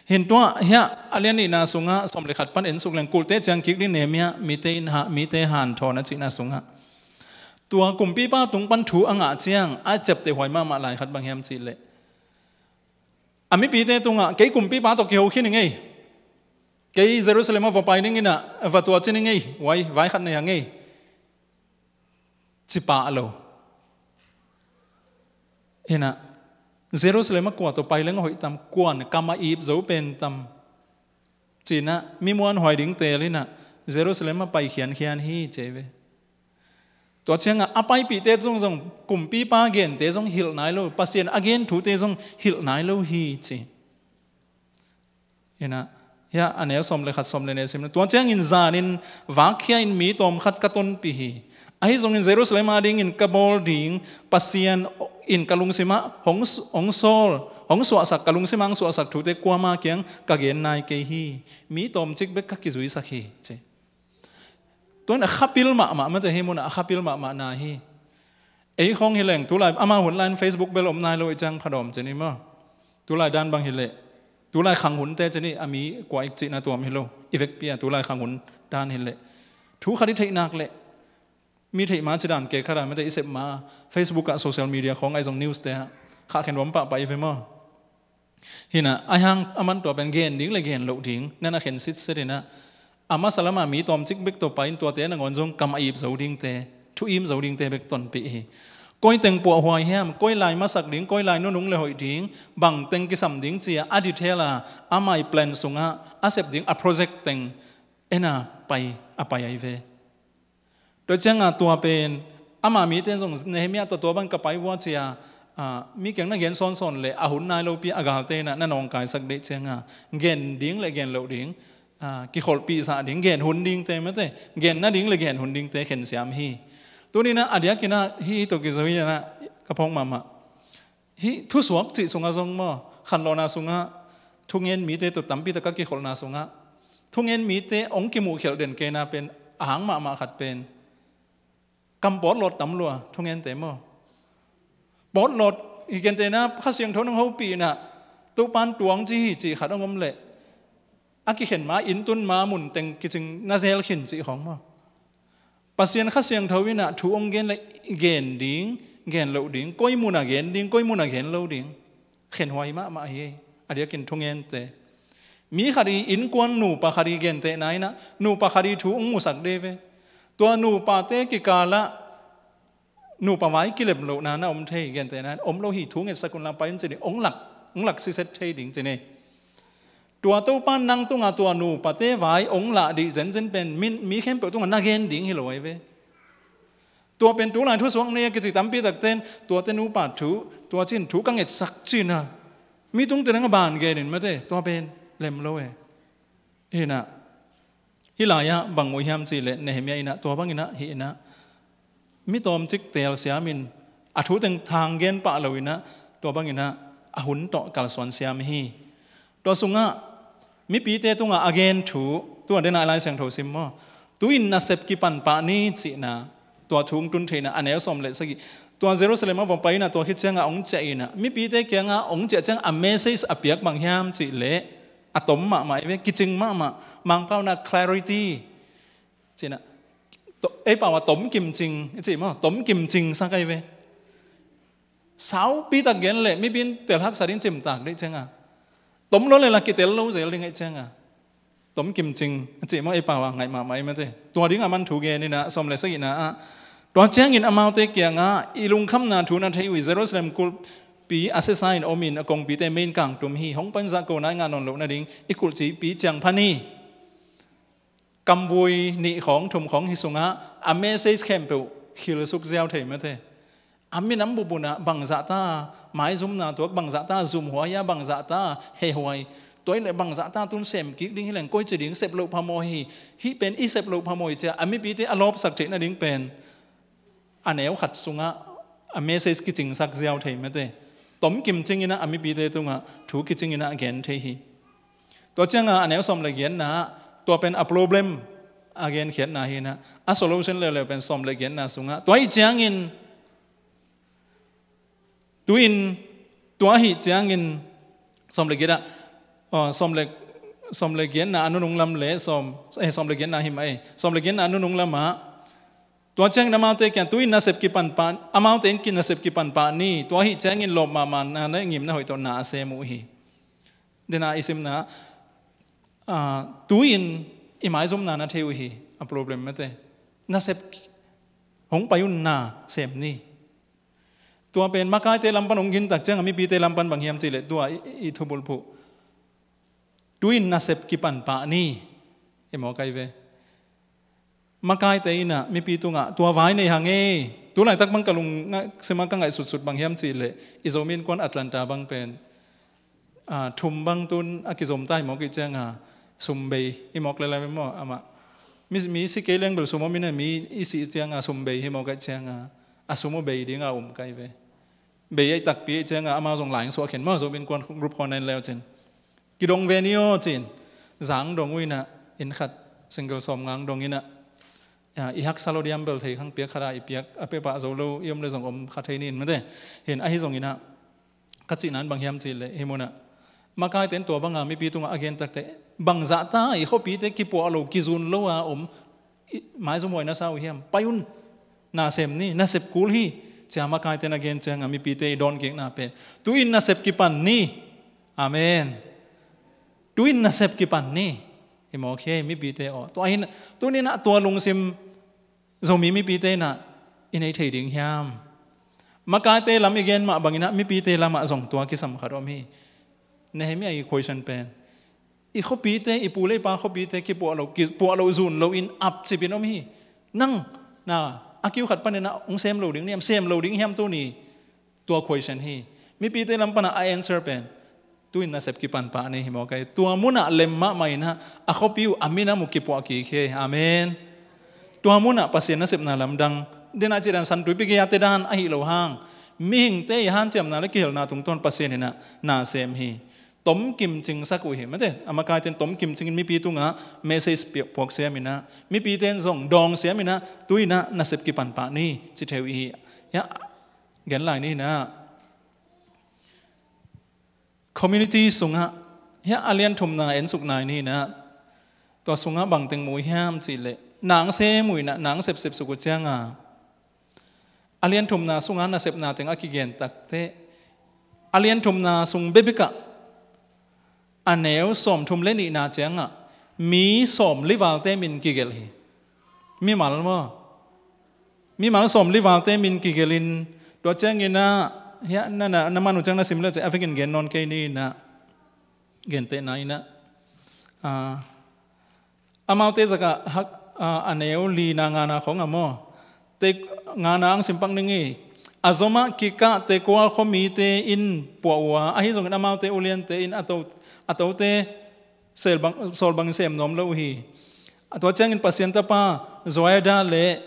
Hin tua hiah a lian nihna sungah sawm le khat pan en suk leng kulhte ciang kik ding Nehemiah mite in ha, mite hanthawn a cihna sungah tua kumpipa tung pan thu a ngah ciang a ciapteh huai mahmah lai khat bang hiam cihleh a mipite tungah kei kumpipa tawh kiho khin i ngei, kei Jerusalem ah va pai ding inah va tuacin i ngei, vai, vai khat nei a ngei. Ci pah lo. Inah Jerusalem ah kua tawh pai leng a hoih tam, kuan kam a ip zo pen tam. Cinah mi muanhuai ding teel inah Jerusalem ah pai khiankhian hi ci ve. Tua ciangah a paipihte zong zong kumpipa gente zong hilh nai lo, Pasian a gen thute zong hilh nai lo hi ci. Inah hiah a neu sawm le khat, sawm le nih sim. Tua ciangin zanin vakkhia in mi tawm khat ka tonpih hi. Ahi zongin Jerusalem adingin ka bawl ding Pasian in ka lungsimah hong, hong sawl, hong suahsak, ka lungsimah hong suahsak thute kuama kiang ka gen nai kei hi. Mi tawmcik bek ka kizuisak hi ci. Tuan a khapil mahmah mate, hi munah a khapil mahmah na hi. Ei khong hi leng tulai ama hun lain Facebook bel om nai lo i ciang phadawm ceni maw? Tulai dan bang hi leh tulai khang hunte ceni a mi kua ik cihna tuam hi lo. I vekpi a tulai khang hun dan hi leh thu khat i theih nak leh mi theih ma ci dan ke khat a mate i sep ma Facebook ah, social media khong ai zong news te ah khah khen ruam pahpah i ve maw? Hinah aihang a man tua pen gen ding le gen loh ding nan a khen sitset inah a masa lama mi tawmcik bek tawh pai in tuate nangawn zong kam a ip zo dingte, thu im zo dingte bek tonpih hi. Koi teng puahhuai hiam, koi lai masak ding, koi lai nunung le hoih ding, bang teng kisam ding cia a detail a amai plan sungah a sep ding a project teng ena pai a pai ai ve. Tua cianga tua pen ama mite zong Nehemiah tua tua bang ka pai vua cia, ah, mi kiang na gen sawnsawn le a hun nai lopi a galte na na nawngkaisak deih cianga gen ding le gen loh ding, ah, kikholhpihsah ding, gen hun dingte mate, gen nading le gen hun dingte khensiam hi. Tunina a diakina hi hi tawh kizo hi na ka phawng mahmah. Hih thusuak cih sungah zong maw, khanlawhna sungah thungen mite tawh tampi taka kikholhna sungah thungen mite hong kimuhkhialh den kena pen a hang mahmah khat pen kam pawtlawt tam lua thungente maw? Pawtlawt hi kentena Kha Siangtho nong hopih inah Topan tuang ci hi cih khat hong om leh a kikhen ma, inn tun ma, mun teng kicing na zel khin cih khawng maw? Pasian Kha Siangtho inah thu hong gen le gen ding, gen loh ding, koi munah gen ding, koi munah gen lo ding. Khenhuai mahmah hi. A diakin thungente, mi khat i innkuan nupa khat i gentehna inah nupa khat i thu hong musak de ve. Tua nupate kikalah nupa vai kilem lohna na om thei, gentehna om lo hi, thu ngetsak unla pai un ci ni, hong lak, hong lak siset thei ding ci ni. Tua Topa nang tunga tua nupate vai hong lah dih zenzen pen mi, mi khempeuh tunga na gen ding hi lo ai ve. Tua pen tulai thusuak nei a kici tampi takten tuate nupa thu, tua cin thu ka ngetsak cina mi tungte nang a ban genin mate, tua pen lem lo e. Hinah hih lai-ah bang uh hiam cih leh Nehemiah inah tua banginah hih inah mi tawmcik teel siamin a thu teng thang gen pah lo inah tua banginah a hun tawh kalsuan siam hi. Tua sungah mipite tungah a gen thu, tua denah Lai Siangtho sim maw? Tu-in nasep kipan pah ni cihna, tua thu hong tun theihna a neu sawm le sagih. Tua Jerusalem a va pai inah tua khit ciangah hong ciah inah mipite kiangah hong ciah ciangah a message a piak bang hiam cih leh a tom mahmah i ve, kicing mahmah, Mangpau na clarity cihna, ei pau a tom kimcing i cih maw, tom kimcing sak ai ve. Saupi tak gen leh mipin tel haksa ding cimtak dih cianga tom lo le la kitel lo zel ding aih cianga tom kimcing a cih maw, ei pau a ngaih mahmah i mate. Tua ding a man thu gen inah sawm le sagihna ah, tua ciangin amaute kiangah i lungkhamna thu na thei uh i Jerusalem kulhpi a sesa in om in a kongpite mei in kangtum hi. Hong pan zahko nai ngah nawn loh nading i kulh cipi ciang phan hi. Kamvui nih khawng thum khawng hi sungah a message khempeuh khilsuk ziau thei mate. A minam bubunah bangzahta maizumna tuak, bangzahta zumhuai a, bangzahta hehuai, tua ileh bangzahta tun sem kik ding hi leng koici ding sep loh phamawh hi. Hih pen i sep loh phamawh hi cia a mipite a lawpsak theih nading pen a neu khat sungah a message kicingsak ziau thei mate. Tom kimcing inah a mipite tungah thu kicing inah a gen thei hi. Tua ciangah a neu sawm le giatna ah tua pen a problem a genkhiatna hi inah a solution leuleu pen sawm le giatna sungah tua ih ciangin tu-in tua ahih ciangin sawm le giatah Aw, sawm le, sawm le giatna a nunung lam le sawm, eh, sawm le giatna hi mah, eh, sawm le giatna a nunung lamah, tua ciangin amaute kiang tu-in nasep kipan pah, amaute in kinasep kipan pah ni, tua ahih ciangin lawp mahmahna le ngimna hoih tawh na a sem uh hi. Dena i simna, ah, tu-in i maizumna na thei uh hi, a problem mate. Nasep hong pai un, na sem ni. Tua pen makaite lam pan hong gintak ciangah mipite lam pan bang hiam cihleh tua i, i thubulphuh. Tu-in nasep kipan pah ni. I mawk ai ve. Makaite inah mipi tungah tua vai nei hang ei. Tulaitak bang ka lung sima ka ngaihsutsut bang hiam cihleh i Zomi Innkuan Atlanta bang pen, ah, thum bang tun a kizom ta hi mawk i cianga sum bei hi mawk lelai maw amah. Mi, mi si kei leng bel sum om inah mi i si cianga sum bei hi mawk i cianga a sum uh bei dinga um kai ve. Bei aih takpi aih cianga amau zong lai suah khen maw, Zomi Innkuan group khawng na en leu cin. Kidong ve ni aw cin. Zang dong uh inah inn khat single sawm ngang dong inah, ya, i haksa lo diam bel thei khang piak khat a i piak a pepah zo lo i om le zong om kha thei ni in mate. Hin ahi zong inah ka cihna in bang hiam cihleh hi munah makaite in tua banga mipi tungah a gen takte bang zahta i khuapite kipuah lo kizun lo a om i, maizum huai na sa uh hiam? Pai un, na sem ni, nasep kul hi. Cia makaite na gen cianga mipite i dawn kikna pen tu-in nasep kipan ni. Amen. Tu-in nasep kipan ni. I mawk hi mipite aw. Tua hin, tuninah tua lungsim Zomi mipite inah i nei thei ding hiam? Makaite lam i gen mah banginah mipite lamah zong tua kisam khat om hi. Nehemiah i question pen i khuapite, i pu le i pa khuapite kipuah lo, kipuah lo zun loin apcipin om hi. Nang na a kiu khat paninah hong sem lo ding ni hiam, sem lo ding hiam tuni? Tua question hi. Mipite lam panah a answer pen tu-in nasep kipan pah ni hi mawk ai. Tua munah lem mahmah inah a khuapi uh a minam uh kipuah kik hi. Amen. Tua munah Pasian nasepna lamdang denah cidan santuipi gei-ate dan ahi lo hang mihingte i hanciamna le kihelna tungtawn Pasian inah na sem hi. Tomkim cingsak uh hi mate. A makaite in tomkim cingin mipi tungah message puak siam inah mipite in zong dawng siam inah tu-inah nasep kipan pah ni ci thei uh hi. Ya, gen lai ni inah community sungah hiah a lian thumna ensuk nai ni inah tua sungah bangteng mu hiam cihleh nang sem uh inah nang sepsep suk uh cianga a lian thumna sungah nasepna teng a kigen takte a lian thumna sung bebikah a neu sawm thum le nihna ciangah mi sawm livalte min kigelh hi. Mimal maw? Mimal sawm livalte min kigelhin tua cianginah hiah na, na, na man uh ciang na sim le ceh a vekin gen nawn kei ni inah gentehna inah, ah, amaute zakah hak, ah, a neu lina ngana khawng a maw? Te ngana ang simpak ning hi. A zomah kikah Tekoa khuamite in puah uh a ahi zongin amaute uliante in a to, a tote sel bang, sawl bangin sem nuam lo uh hi. A tua ciangin Pasian tapa Joiada le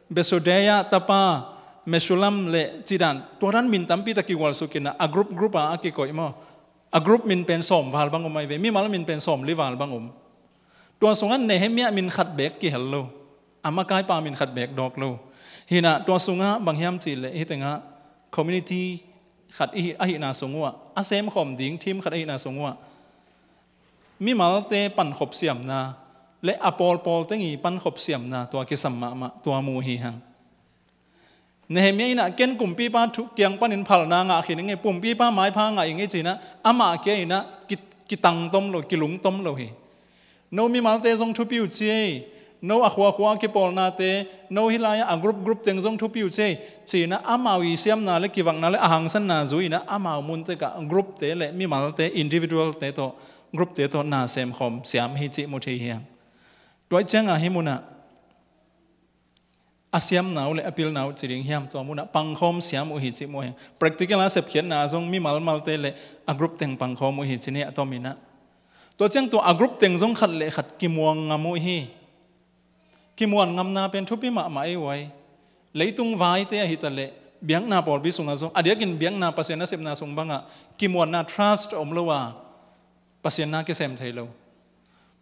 Besodeia tapa Mesulam le cidan tua dan min tampi tak kigualsuk inah a group group a a kikoih maw? A group min pen sawm val bang um ai ve. Mimal min pen sawm li val bang um. Tua sungah Nehemiah min khat beek kihel lo. A makaipa min khat beek dawk lo. Hinah tua sungah bang hiam cihleh hih tengah community khat i, ahihna sung uh ah a semkhawm ding team khat ahihna sung uh ah mimalte pankhop siamna le a pawlpawl tengi pankhop siamna tua kisam mahmah tua mu hi hang. Nehemiah inah ken kumpipa thu kiang panin phalna ngah khin ing ei, pumpipa maipha ngah ing ei cinah amah kia inah ki, kitangtom lo, kilungtom lo hi. No mimalte zong thupi uh ci ei, no a khuakhua kipawlnate, no hih lai-ah a group group teng zong thupi uh ci ei cinah amau i siamna le kivakna le a hangsanna zui inah amau muntekah groupte le mimalte individualte tawh groupte tawh na semkhawm siam hi cih mu thei hiam? Tua ih ciangah hih munah a siamna uh le a pilna uh ci ding hiam, tua munah pangkhawm siam uh hi cih mu hiam? Practical a sepkhiatna ah zong mimal malte le a group teng pangkhawm uh hi ci ni a tom inah. Tua ciang tua a group teng zong khat le khat kimuang ngam uh hi. Kimuan ngamna pen thupi mahmah ei uai. Leitung vaite ahi taleh biakna pawlpi sungah zong a diakin biakna Pasian nasepna sung bangah kimuanna trust om lo a Pasian na kisem thei lo.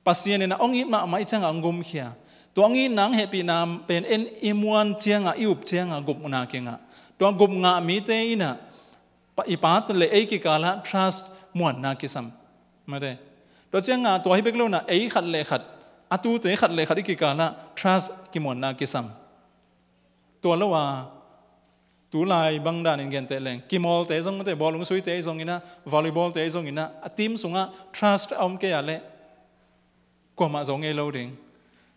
Pasian inah hong it mahmah i ciangah hong gumkhia. Tua hong itna hong hehpihna pen en i muan ciangah i up ciangah gupna kingah. Tua gupngah mite inah i pate le ei kikalah trust muanna kisam. Mate. Tua cianga tua hi bek lo-in ah ei khat le khat, a tute khat le khat i kikal ah trust kimuanna kisam. Tua lo-a tulai bang danin genteh leng kimawlte zong, mate, bawlung suite zong in ah, volleyball-te zong in ah, a team sungah trust a om kei a leh kuamah zo ngei lo ding.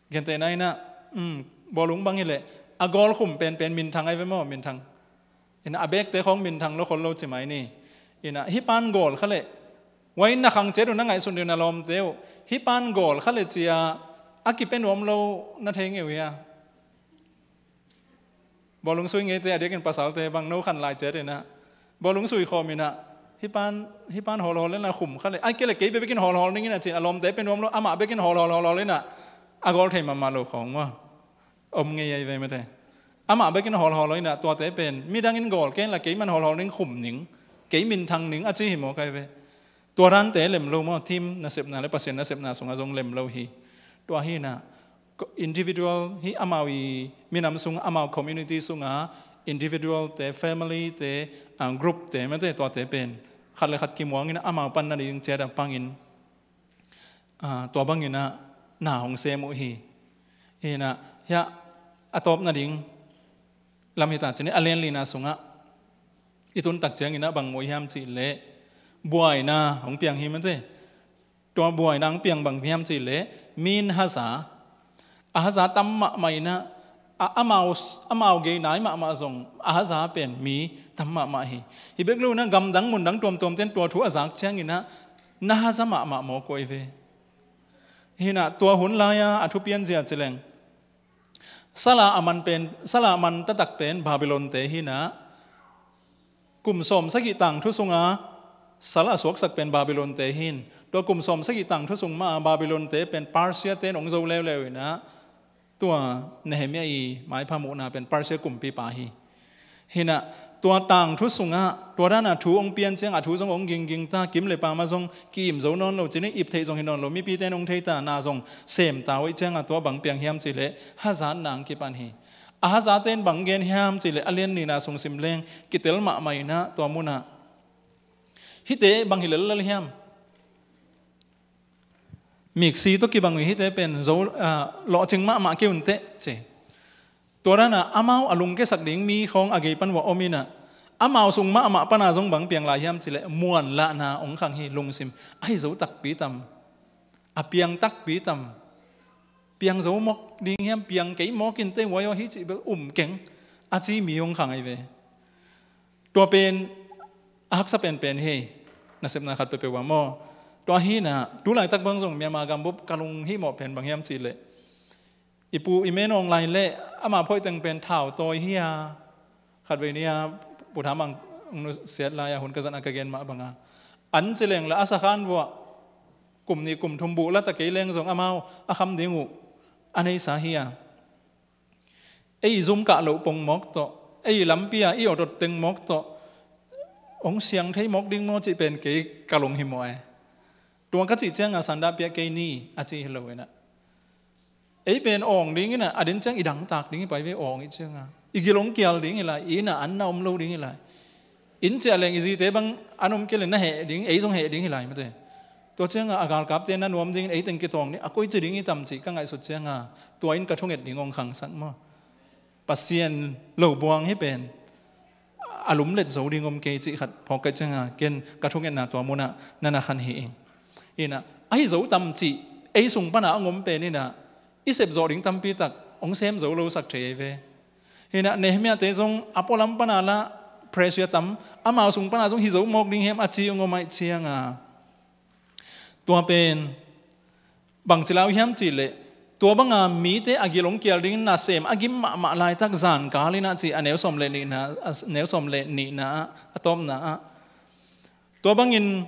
Gentehna in ah, um, bawlung bang hi leh a goal khum penpen minthang ahi ve maw, minthang. In ah a bekte khawng minthang lo khol lo ci mai ni. In ah hih pan goal kha leh, huai na khang ciat uh na ngaihsun ding uh, na lawmte uh, hih pan goal kha leh ci-a a kipia nuam lo na thei ngei uh hia? Bawlung sui ngeite, a diakin pasalte bang, no khan lai ciat in ah, bawlung sui khawm in ah, hih pan, hih pan hawlhawl in ah khum kha leh, ahih kei leh kei bekin hawlhawl ning in ah ci-in a lawmte pia nuam lo, amah bekin hawlhawl, hawlhawl in ah a goal thei mahmah lo khawng maw, om ngei ahi ve, mate. Amah bekin hawlhawl in ah tuate pen midang in goal kei inla keiman hawlhawl ning, khum ning, kei minthang ning a ci hi mawk ahi ve. Tua dante lem lo maw, team nasepna le Pasian nasepna sungah zong lem lo hi. Tua hi in ah individual, hih amau i minam sung, amau community sunga individual-te, family-te, ah, group-te, mate, tuate pen khat le khat kimuang in ah amau panna ding ciat ah pang in, ah, tua bang in ah na hong sem uh hi. Hi in ah hiah a tawpna ding lam hi ta, ci ni. A lian lina sungah i tun tak ciangin ah bang mu hiam cih leh, buaina hong piang hi, mate. Tua buaina hong piang bang hiam cih leh, mi in haza, a haza tam mahmah in ah, a, amau, amau gei nai mahmah zong a haza pen mi tam mahmah hi. Hi bek lo-in ah gamdang mundang tuamtuamte'n tua thu a zak ciangin ah na haza mahmah mawk uh ahi ve. Hi in ah tua hun lai-a a thupian zia ci leng, sal a man pen, sal a man taktak pen Babylon-te hi in ah, kum sawm sagih tangthu sunga sal a suaksak pen Babylon-te hi in, tua kum sawm sagih tangthu sung mah a Babylon-te pen Persia-te'n hong zo leuleu in ah, tua Nehemiah i maipha muhna pen Persia kumpipa hi. Hi in ah tua tangthu sungah tua dan a thu hong pian ciangah thu zong hong gingging ta, kim le pam ah zong ki-im zo nawn lo, ci ni, ip theih zong hi nawn lo, mipite'n hong thei ta, na zong sem ta uh ahih ciangah tua bang piang hiam cih leh hazatna hong kipan hi. A hazate'n bang gen hiam cih leh a lian nihna sung sim leng kitel mahmah in ah tua munah, hihte bang hi lellel hiam? Miksi tawh kibang uh hi, hihte pen zo, ah, lawhcing mahmah kei un teh, ci. Tua dan a amau a lungkiasak ding mi khawng a gei pan uh a om in ah, amau sung mahmah pan a zong bang piang lai hiam cih leh muanlahna hong khang hi, lungsim. Ahi zo takpi tam? A piang takpi tam? Piang zo mawk ding hiam, piang kei mawk in teh, huai aw, hi cih bel um keng, a ci mi hong khang ahi ve. Tua pen a haksa penpen hi, nasepna khat peuhpeuh ah maw. Tua hi in ah tulaitak bang zong Myanmar gambup ka lunghimawh pen bang hiam cih leh, i pu i menawng lai leh ama phoih teng pen thau tawi hi a, khatvei ni a Pu Thang Mang nusiat lai a hun ka zat a ka gen mah bang a, an ci leng lah a sakhan vuah kum nih kum thum buh la ta kei leng zong amau a kham ding uh a neisa hi a. Ei zum kah loh pong mawk tawh, ei lampi a i awt awt teng mawk tawh hong siang thei mawk ding maw cih pen kei ka lunghimawh e. Tua ka cih ciangah sandah piak kei ni a ci hi lo in ah, ei pen awng ding in ah, a den ciang i dangtak ding hi pai ve, awng i ciangah i gil hong kial ding hi lai, i inn ah an na om lo ding hi lai. Inn ciah leng i zite bang an om kei leh na heh ding, ei zong heh ding hi lai mate. Tua ciangah a galkapte na nuam dingin ei teng kitawng ni, a koici ding hi tam cih ka ngaihsut ciangah tua in ka thunget ding hong khangsak maw. Pasian lo buang hi pen a lumlet zo ding om kei cih khat phawk ka hih ciangah ken ka thungetna tua munah na na khan hi ing. Hi in ah, ahi zo tam cih ei sung panah hong om pen in ah i sep zawh ding tampi tak hong sem zo lo sak thei ve. Hi in ah Nehemiah-te zong a pualam pana lah pressure tam, amau sung pana zong hi zo mawk ding hiam a ci hong om ahih ciangah, tua pen bangci lau hiam cih leh, tua banga mite a gil hong kial dingin nasem a gim mahmah laitak, zan kal in ah ci a, neu sawm le nihna, a neu sawm le nihna ah, a tawpna ah, tua bangin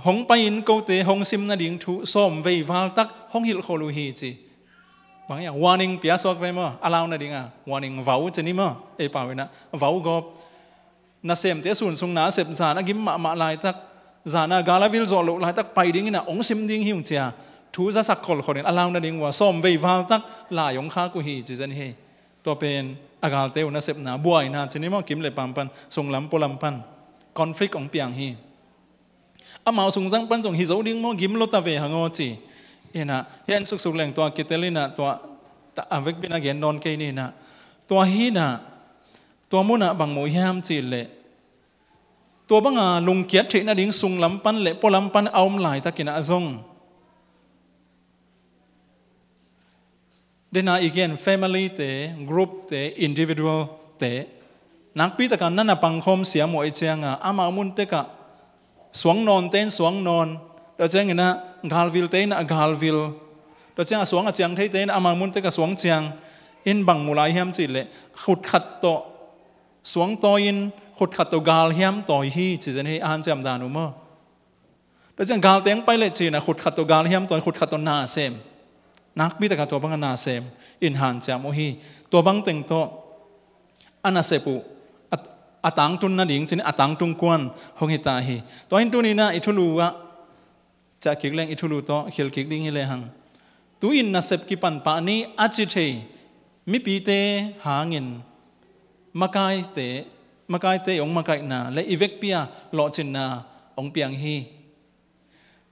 hong pai-in kote hong sim nading thu sawm vei val tak hong hilhkhol uh hi ci. Bang hiam, warning pia suak ve maw, a lau nading a, warning vau ci ni maw, ei pau in ah vau gawp. Nasemte a sun sung nasep zan a gim mahmah laitak, zan a gal a vil zawh loh laitak pai dingin ah hong sim ding hi ung ci a, thu zasak kholkhol in a lau nading uh a sawm vei val tak lai hong khak uh hi ci zen hi. Tua pen a galte uh nasepna, buaina ci ni maw, kim le pam pan, sunglam pualam pan conflict hong piang hi. Amau sung zang pan zong hi zo ding maw, gim lo ta ve hang aw ci. Inah, hian suksuk leng tua kitel inah tua, ta, a vekpi na gen nawn kei ni inah. Tua hi inah, tua munah bang mu hiam cih leh, tua banga lungkiat theih nading sunglam pan le pualam pan a om laitakin ah zong, dena i gen family te, group te, individual te, nakpi taka na na pangkhawm siam uh ei cianga, amau mun tekah suang nawn ten suang nawn, tua cianginah galvil te inah galvil, tua ciangah suang a ciang thei te inah amau mun tekah suang ciang, in bang mu lai hiam cih leh, khutkhat tawh suang tawi in, khutkhat tawh gal hiam tawi hi, ci zen hi a hanciam dan uh maw. Tua ciang gal teng pai leh cinah khutkhat tawh gal hiam tawi, khutkhat tawh na sem. Nakpi taka tua banga na sem in hanciam uh hi. Tua bang teng tawh a nasep uh a, a tangtun nading cin a tangtung kuan hong hita hi. Tua in tuninah i thulu ah ciah kik leng i thulu tawh khil kik ding hi lehang. Tu-in nasep kipan pah ni a ci thei mipite hangin makaite, makaite i hong makaihna le i vekpi a lawhcinna hong piang hi.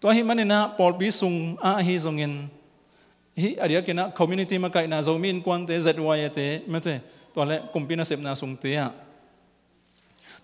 Tua hi maninah pawlpi sung ah ahi zongin, hih a diakinah community makaihna Zomi Innkuante, Z Y A te mate, tua le kumpi nasepna sungte ah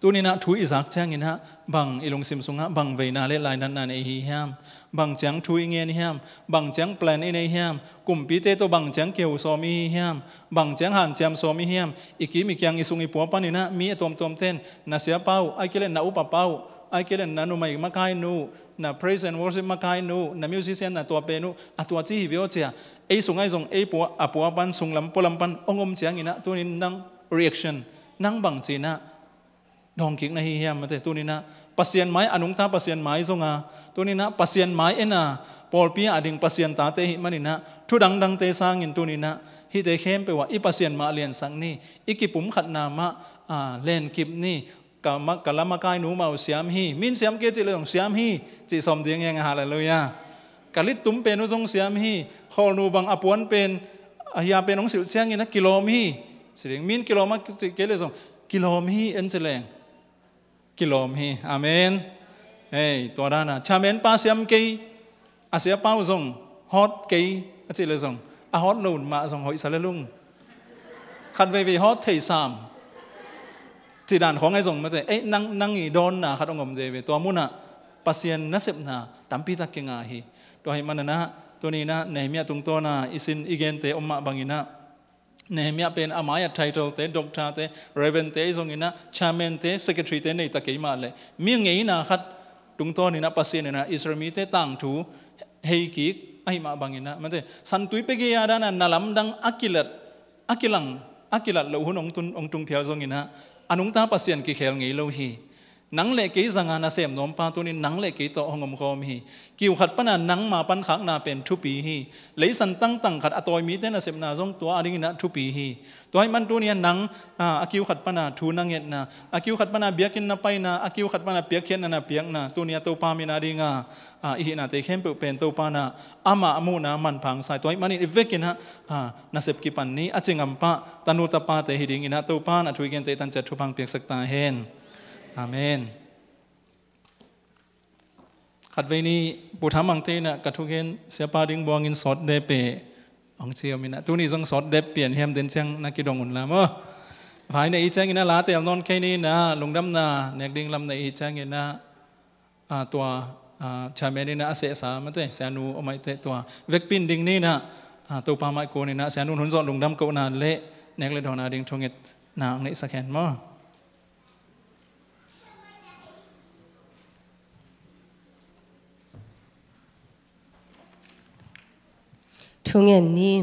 tuninah thu i zak cianginah bang i lungsim sungah bang veina le lainatna nei hi hiam? Bang ciang thu i ngen hiam? Bang ciang plan i nei hiam? Kumpite tawh bang ciang keu sawm i hi hiam? Bang ciang hanciam sawm i hiam? I kim i kiang i sung i pua paninah mi a tuamtuamten na siapa uh, ai kei le na upa pa uh, ai kei le na numei makai nu, na praise and worship makai nu, na musician na tua pen uh, a tua ci hi vio cia. Ei sung ai zong ei pua, a pua pan sunglam pualam pan hong om cianginah tunin nang reaction, nang bang cinah dawngkik na hi hiam mate? Tuninah Pasian mai, a nungta Pasian mai zonga, tuninah Pasian mai ena pawlpi a ding Pasian tate hi maninah thu dangdangte sangin tuninah hihte khempeuh ah i Pasian mah liansak ni. I kipumkhatna mah, a, lenkip ni. Ka ma, ka lamakai nu mah uh siam hi. Min siam kei cih le zong siam hi cih sawm ding eng a, halleluiah. Ka littum pen uh zong siam hi. Hawlnu bang a puan pen, a hia pen hong silh ciangin a kilawm hi. Ci ding, min kilawm a cih kei le zong kilawm hi en ci leng kilawm hi. Amen. Hei, tua dana chairman pa siam kei, a siapa uh zong hawt kei a cih le zong a hawt lo mah zong hoihsa le lung. Khat veivei hawt thei sam cih dan khawng ai zong mate, ei, nang, nang i dawnna khat hong om de ve. Tua munah Pasian nasepna tampitak kinga hi. Tua hi mananah tuninah Nehemiah tungtawna i sin i gente om mah banginah Nehemiah pen a mai-ah title te, doctor te, reverend te, i zonginah chairman te, secretary te nei ta kei mah leh mi ngeina khat tungtawninah Pasian inah Israel mite tangthu hei kik ahi mah banginah mate, santui pegei a dana na lamdang a kilat, a kilang, a kilat loh hun hong tun, hong tung phial zonginah a nungta Pasian kikhel ngei lo hi. Nang le kei zanga nasem nuampa tunin nang le kei tawh hong omkhawm hi. Kiu khat pana nangma pankhakna pen thupi hi. Leisan tangtang khat a tawi mite nasepna zong tua a dinginah thupi hi. Tua hi man tunia nang, a, a kiu khat pana thu na ngetna, a kiu khat pana biakinn na paina, a kiu khat pana piakkhiatna na piakna, tunia Topa min a dinga, a, i hihnate khempeuh pen Topa na amah a muhna manpha hong sa hi. Tua hi manin i vekinah, a, nasep kipan ni, a cingampah tanu tapate hi dinginah Topa na thu i gente i tanciat thupha hong piaksak ta hen. Amen. Khatvei ni Pu Tham Angte inah ka thugen siapa ding buangin sawt dep e hong ci om inah, tuni zong sawt dep pian hiam den ciang na kidong un la maw. Vai na i cianginah la tel nawn kei ni inah, lungdamna nek ding lam na i cianginah, a, tua, a, chairman inah a sehsa mate, sianu om aih teh tua vekpin ding ni inah, a, Topa maih kuninah sianu hun zawh lungdam kohna le nek le dawnna ding thungetna hong neihsak hen maw. Thungen ni.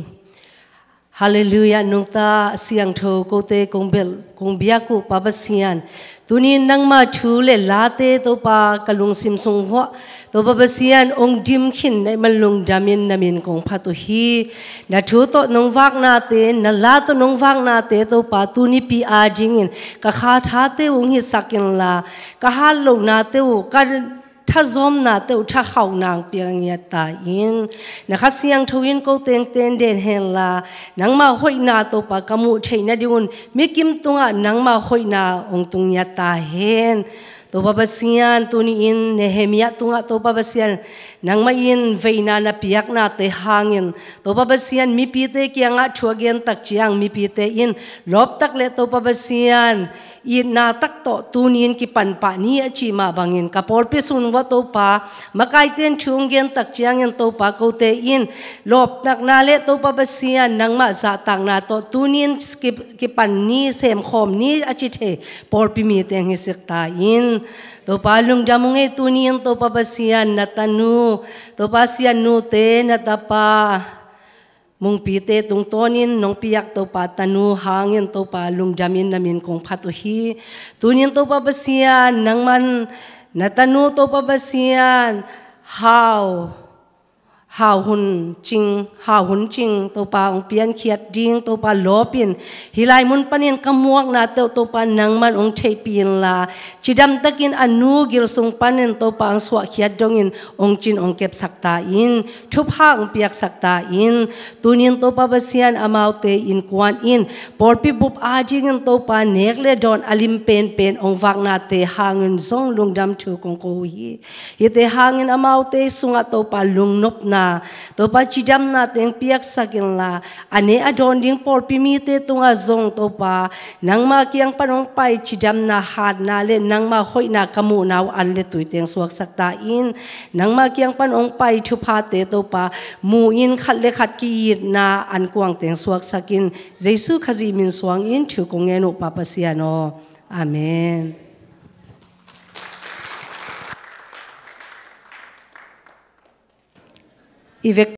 Halleluiah, nungta siangtho kote kong belh, kong biak uh Pa Pasian. Tuni nangma thu le late Topa ka lungsim sung huah Topa Pasian hong dim khin na hih man lungdamin na min kong phat uh hi. Na thu tawh nong vaknate, na la tawh nong vaknate Topa tunipi a dingin ka kha thate uh hong hisak inla, ka hat lohnate uh, ka thazawmnate uh thakhauhna hong piak ngiat ta in. Na Kha Siangtho in ko tengteng den henla, nangma hoihna Topa ka muh theih nadingun mikim tungah nangma hoihna hong tung ngiat ta hen. Topa Pasian, tuni-in Nehemiah tungah Topa Pasian, nangmah in veina na piaknate hangin Topa Pasian, mipite kiangah thu a gen tak ciang mipite in lawptak le Topa Pasian, itna tak tawh tuni-in kipan pah ni a cih mah bangin ka pawlpi sung uah Topa, makaite in thu hong gen tak ciangin Topa, kote in lawptakna le Topa Pasian, nangmah zahtakna tawh tuni-in ki- kipan ni, semkhawm ni a ci thei pawlpi mite hong hi sik ta in. Topa, lungdam ung ei, tuni-in Topa Pasian, na tanu, Topa Sian nute, na tapa Mungpite tungtawnin nong piak Topa tanu hangin Topa lungdamin na min kong phat uh hi. Tunin Topa Pasian, nangman na tanu Topa Pasian, hau, hau hun cing, hau hun cing Topa hong piankhiat ding Topa lawpin, hih lai mun panin ka muakna teuh Topa nangman hong theihpih inla, cidam takin a nu gil sung panin Topa hong suahkhiat dongin hong cin hong kepsak ta in, thupha hong piaksak ta in. Tunin Topa Pasian, amaute innkuan in pawlpi bup adingin Topa nek le dawn a lim penpen hong vaknate hangin zong lungdam thu kong ko uh hi. Hihte hangin amaute sungah Topa lungnopna, Topa cidamna teng piaksak inla, a ne a dawn ding pawlpi mite tungah zong Topa, nangma kiang pan hong pai cidamna, hatna le nangma hoihna ka muhna uh an le tui teng suaksak ta in. Nangma kiang pan hong pai thuphate Topa, mu in khat le khat ki-itna ankuang teng suaksak in. Jesu Khazih min suangin thu kong ngen uh Pa Pasian aw. Amen. I vek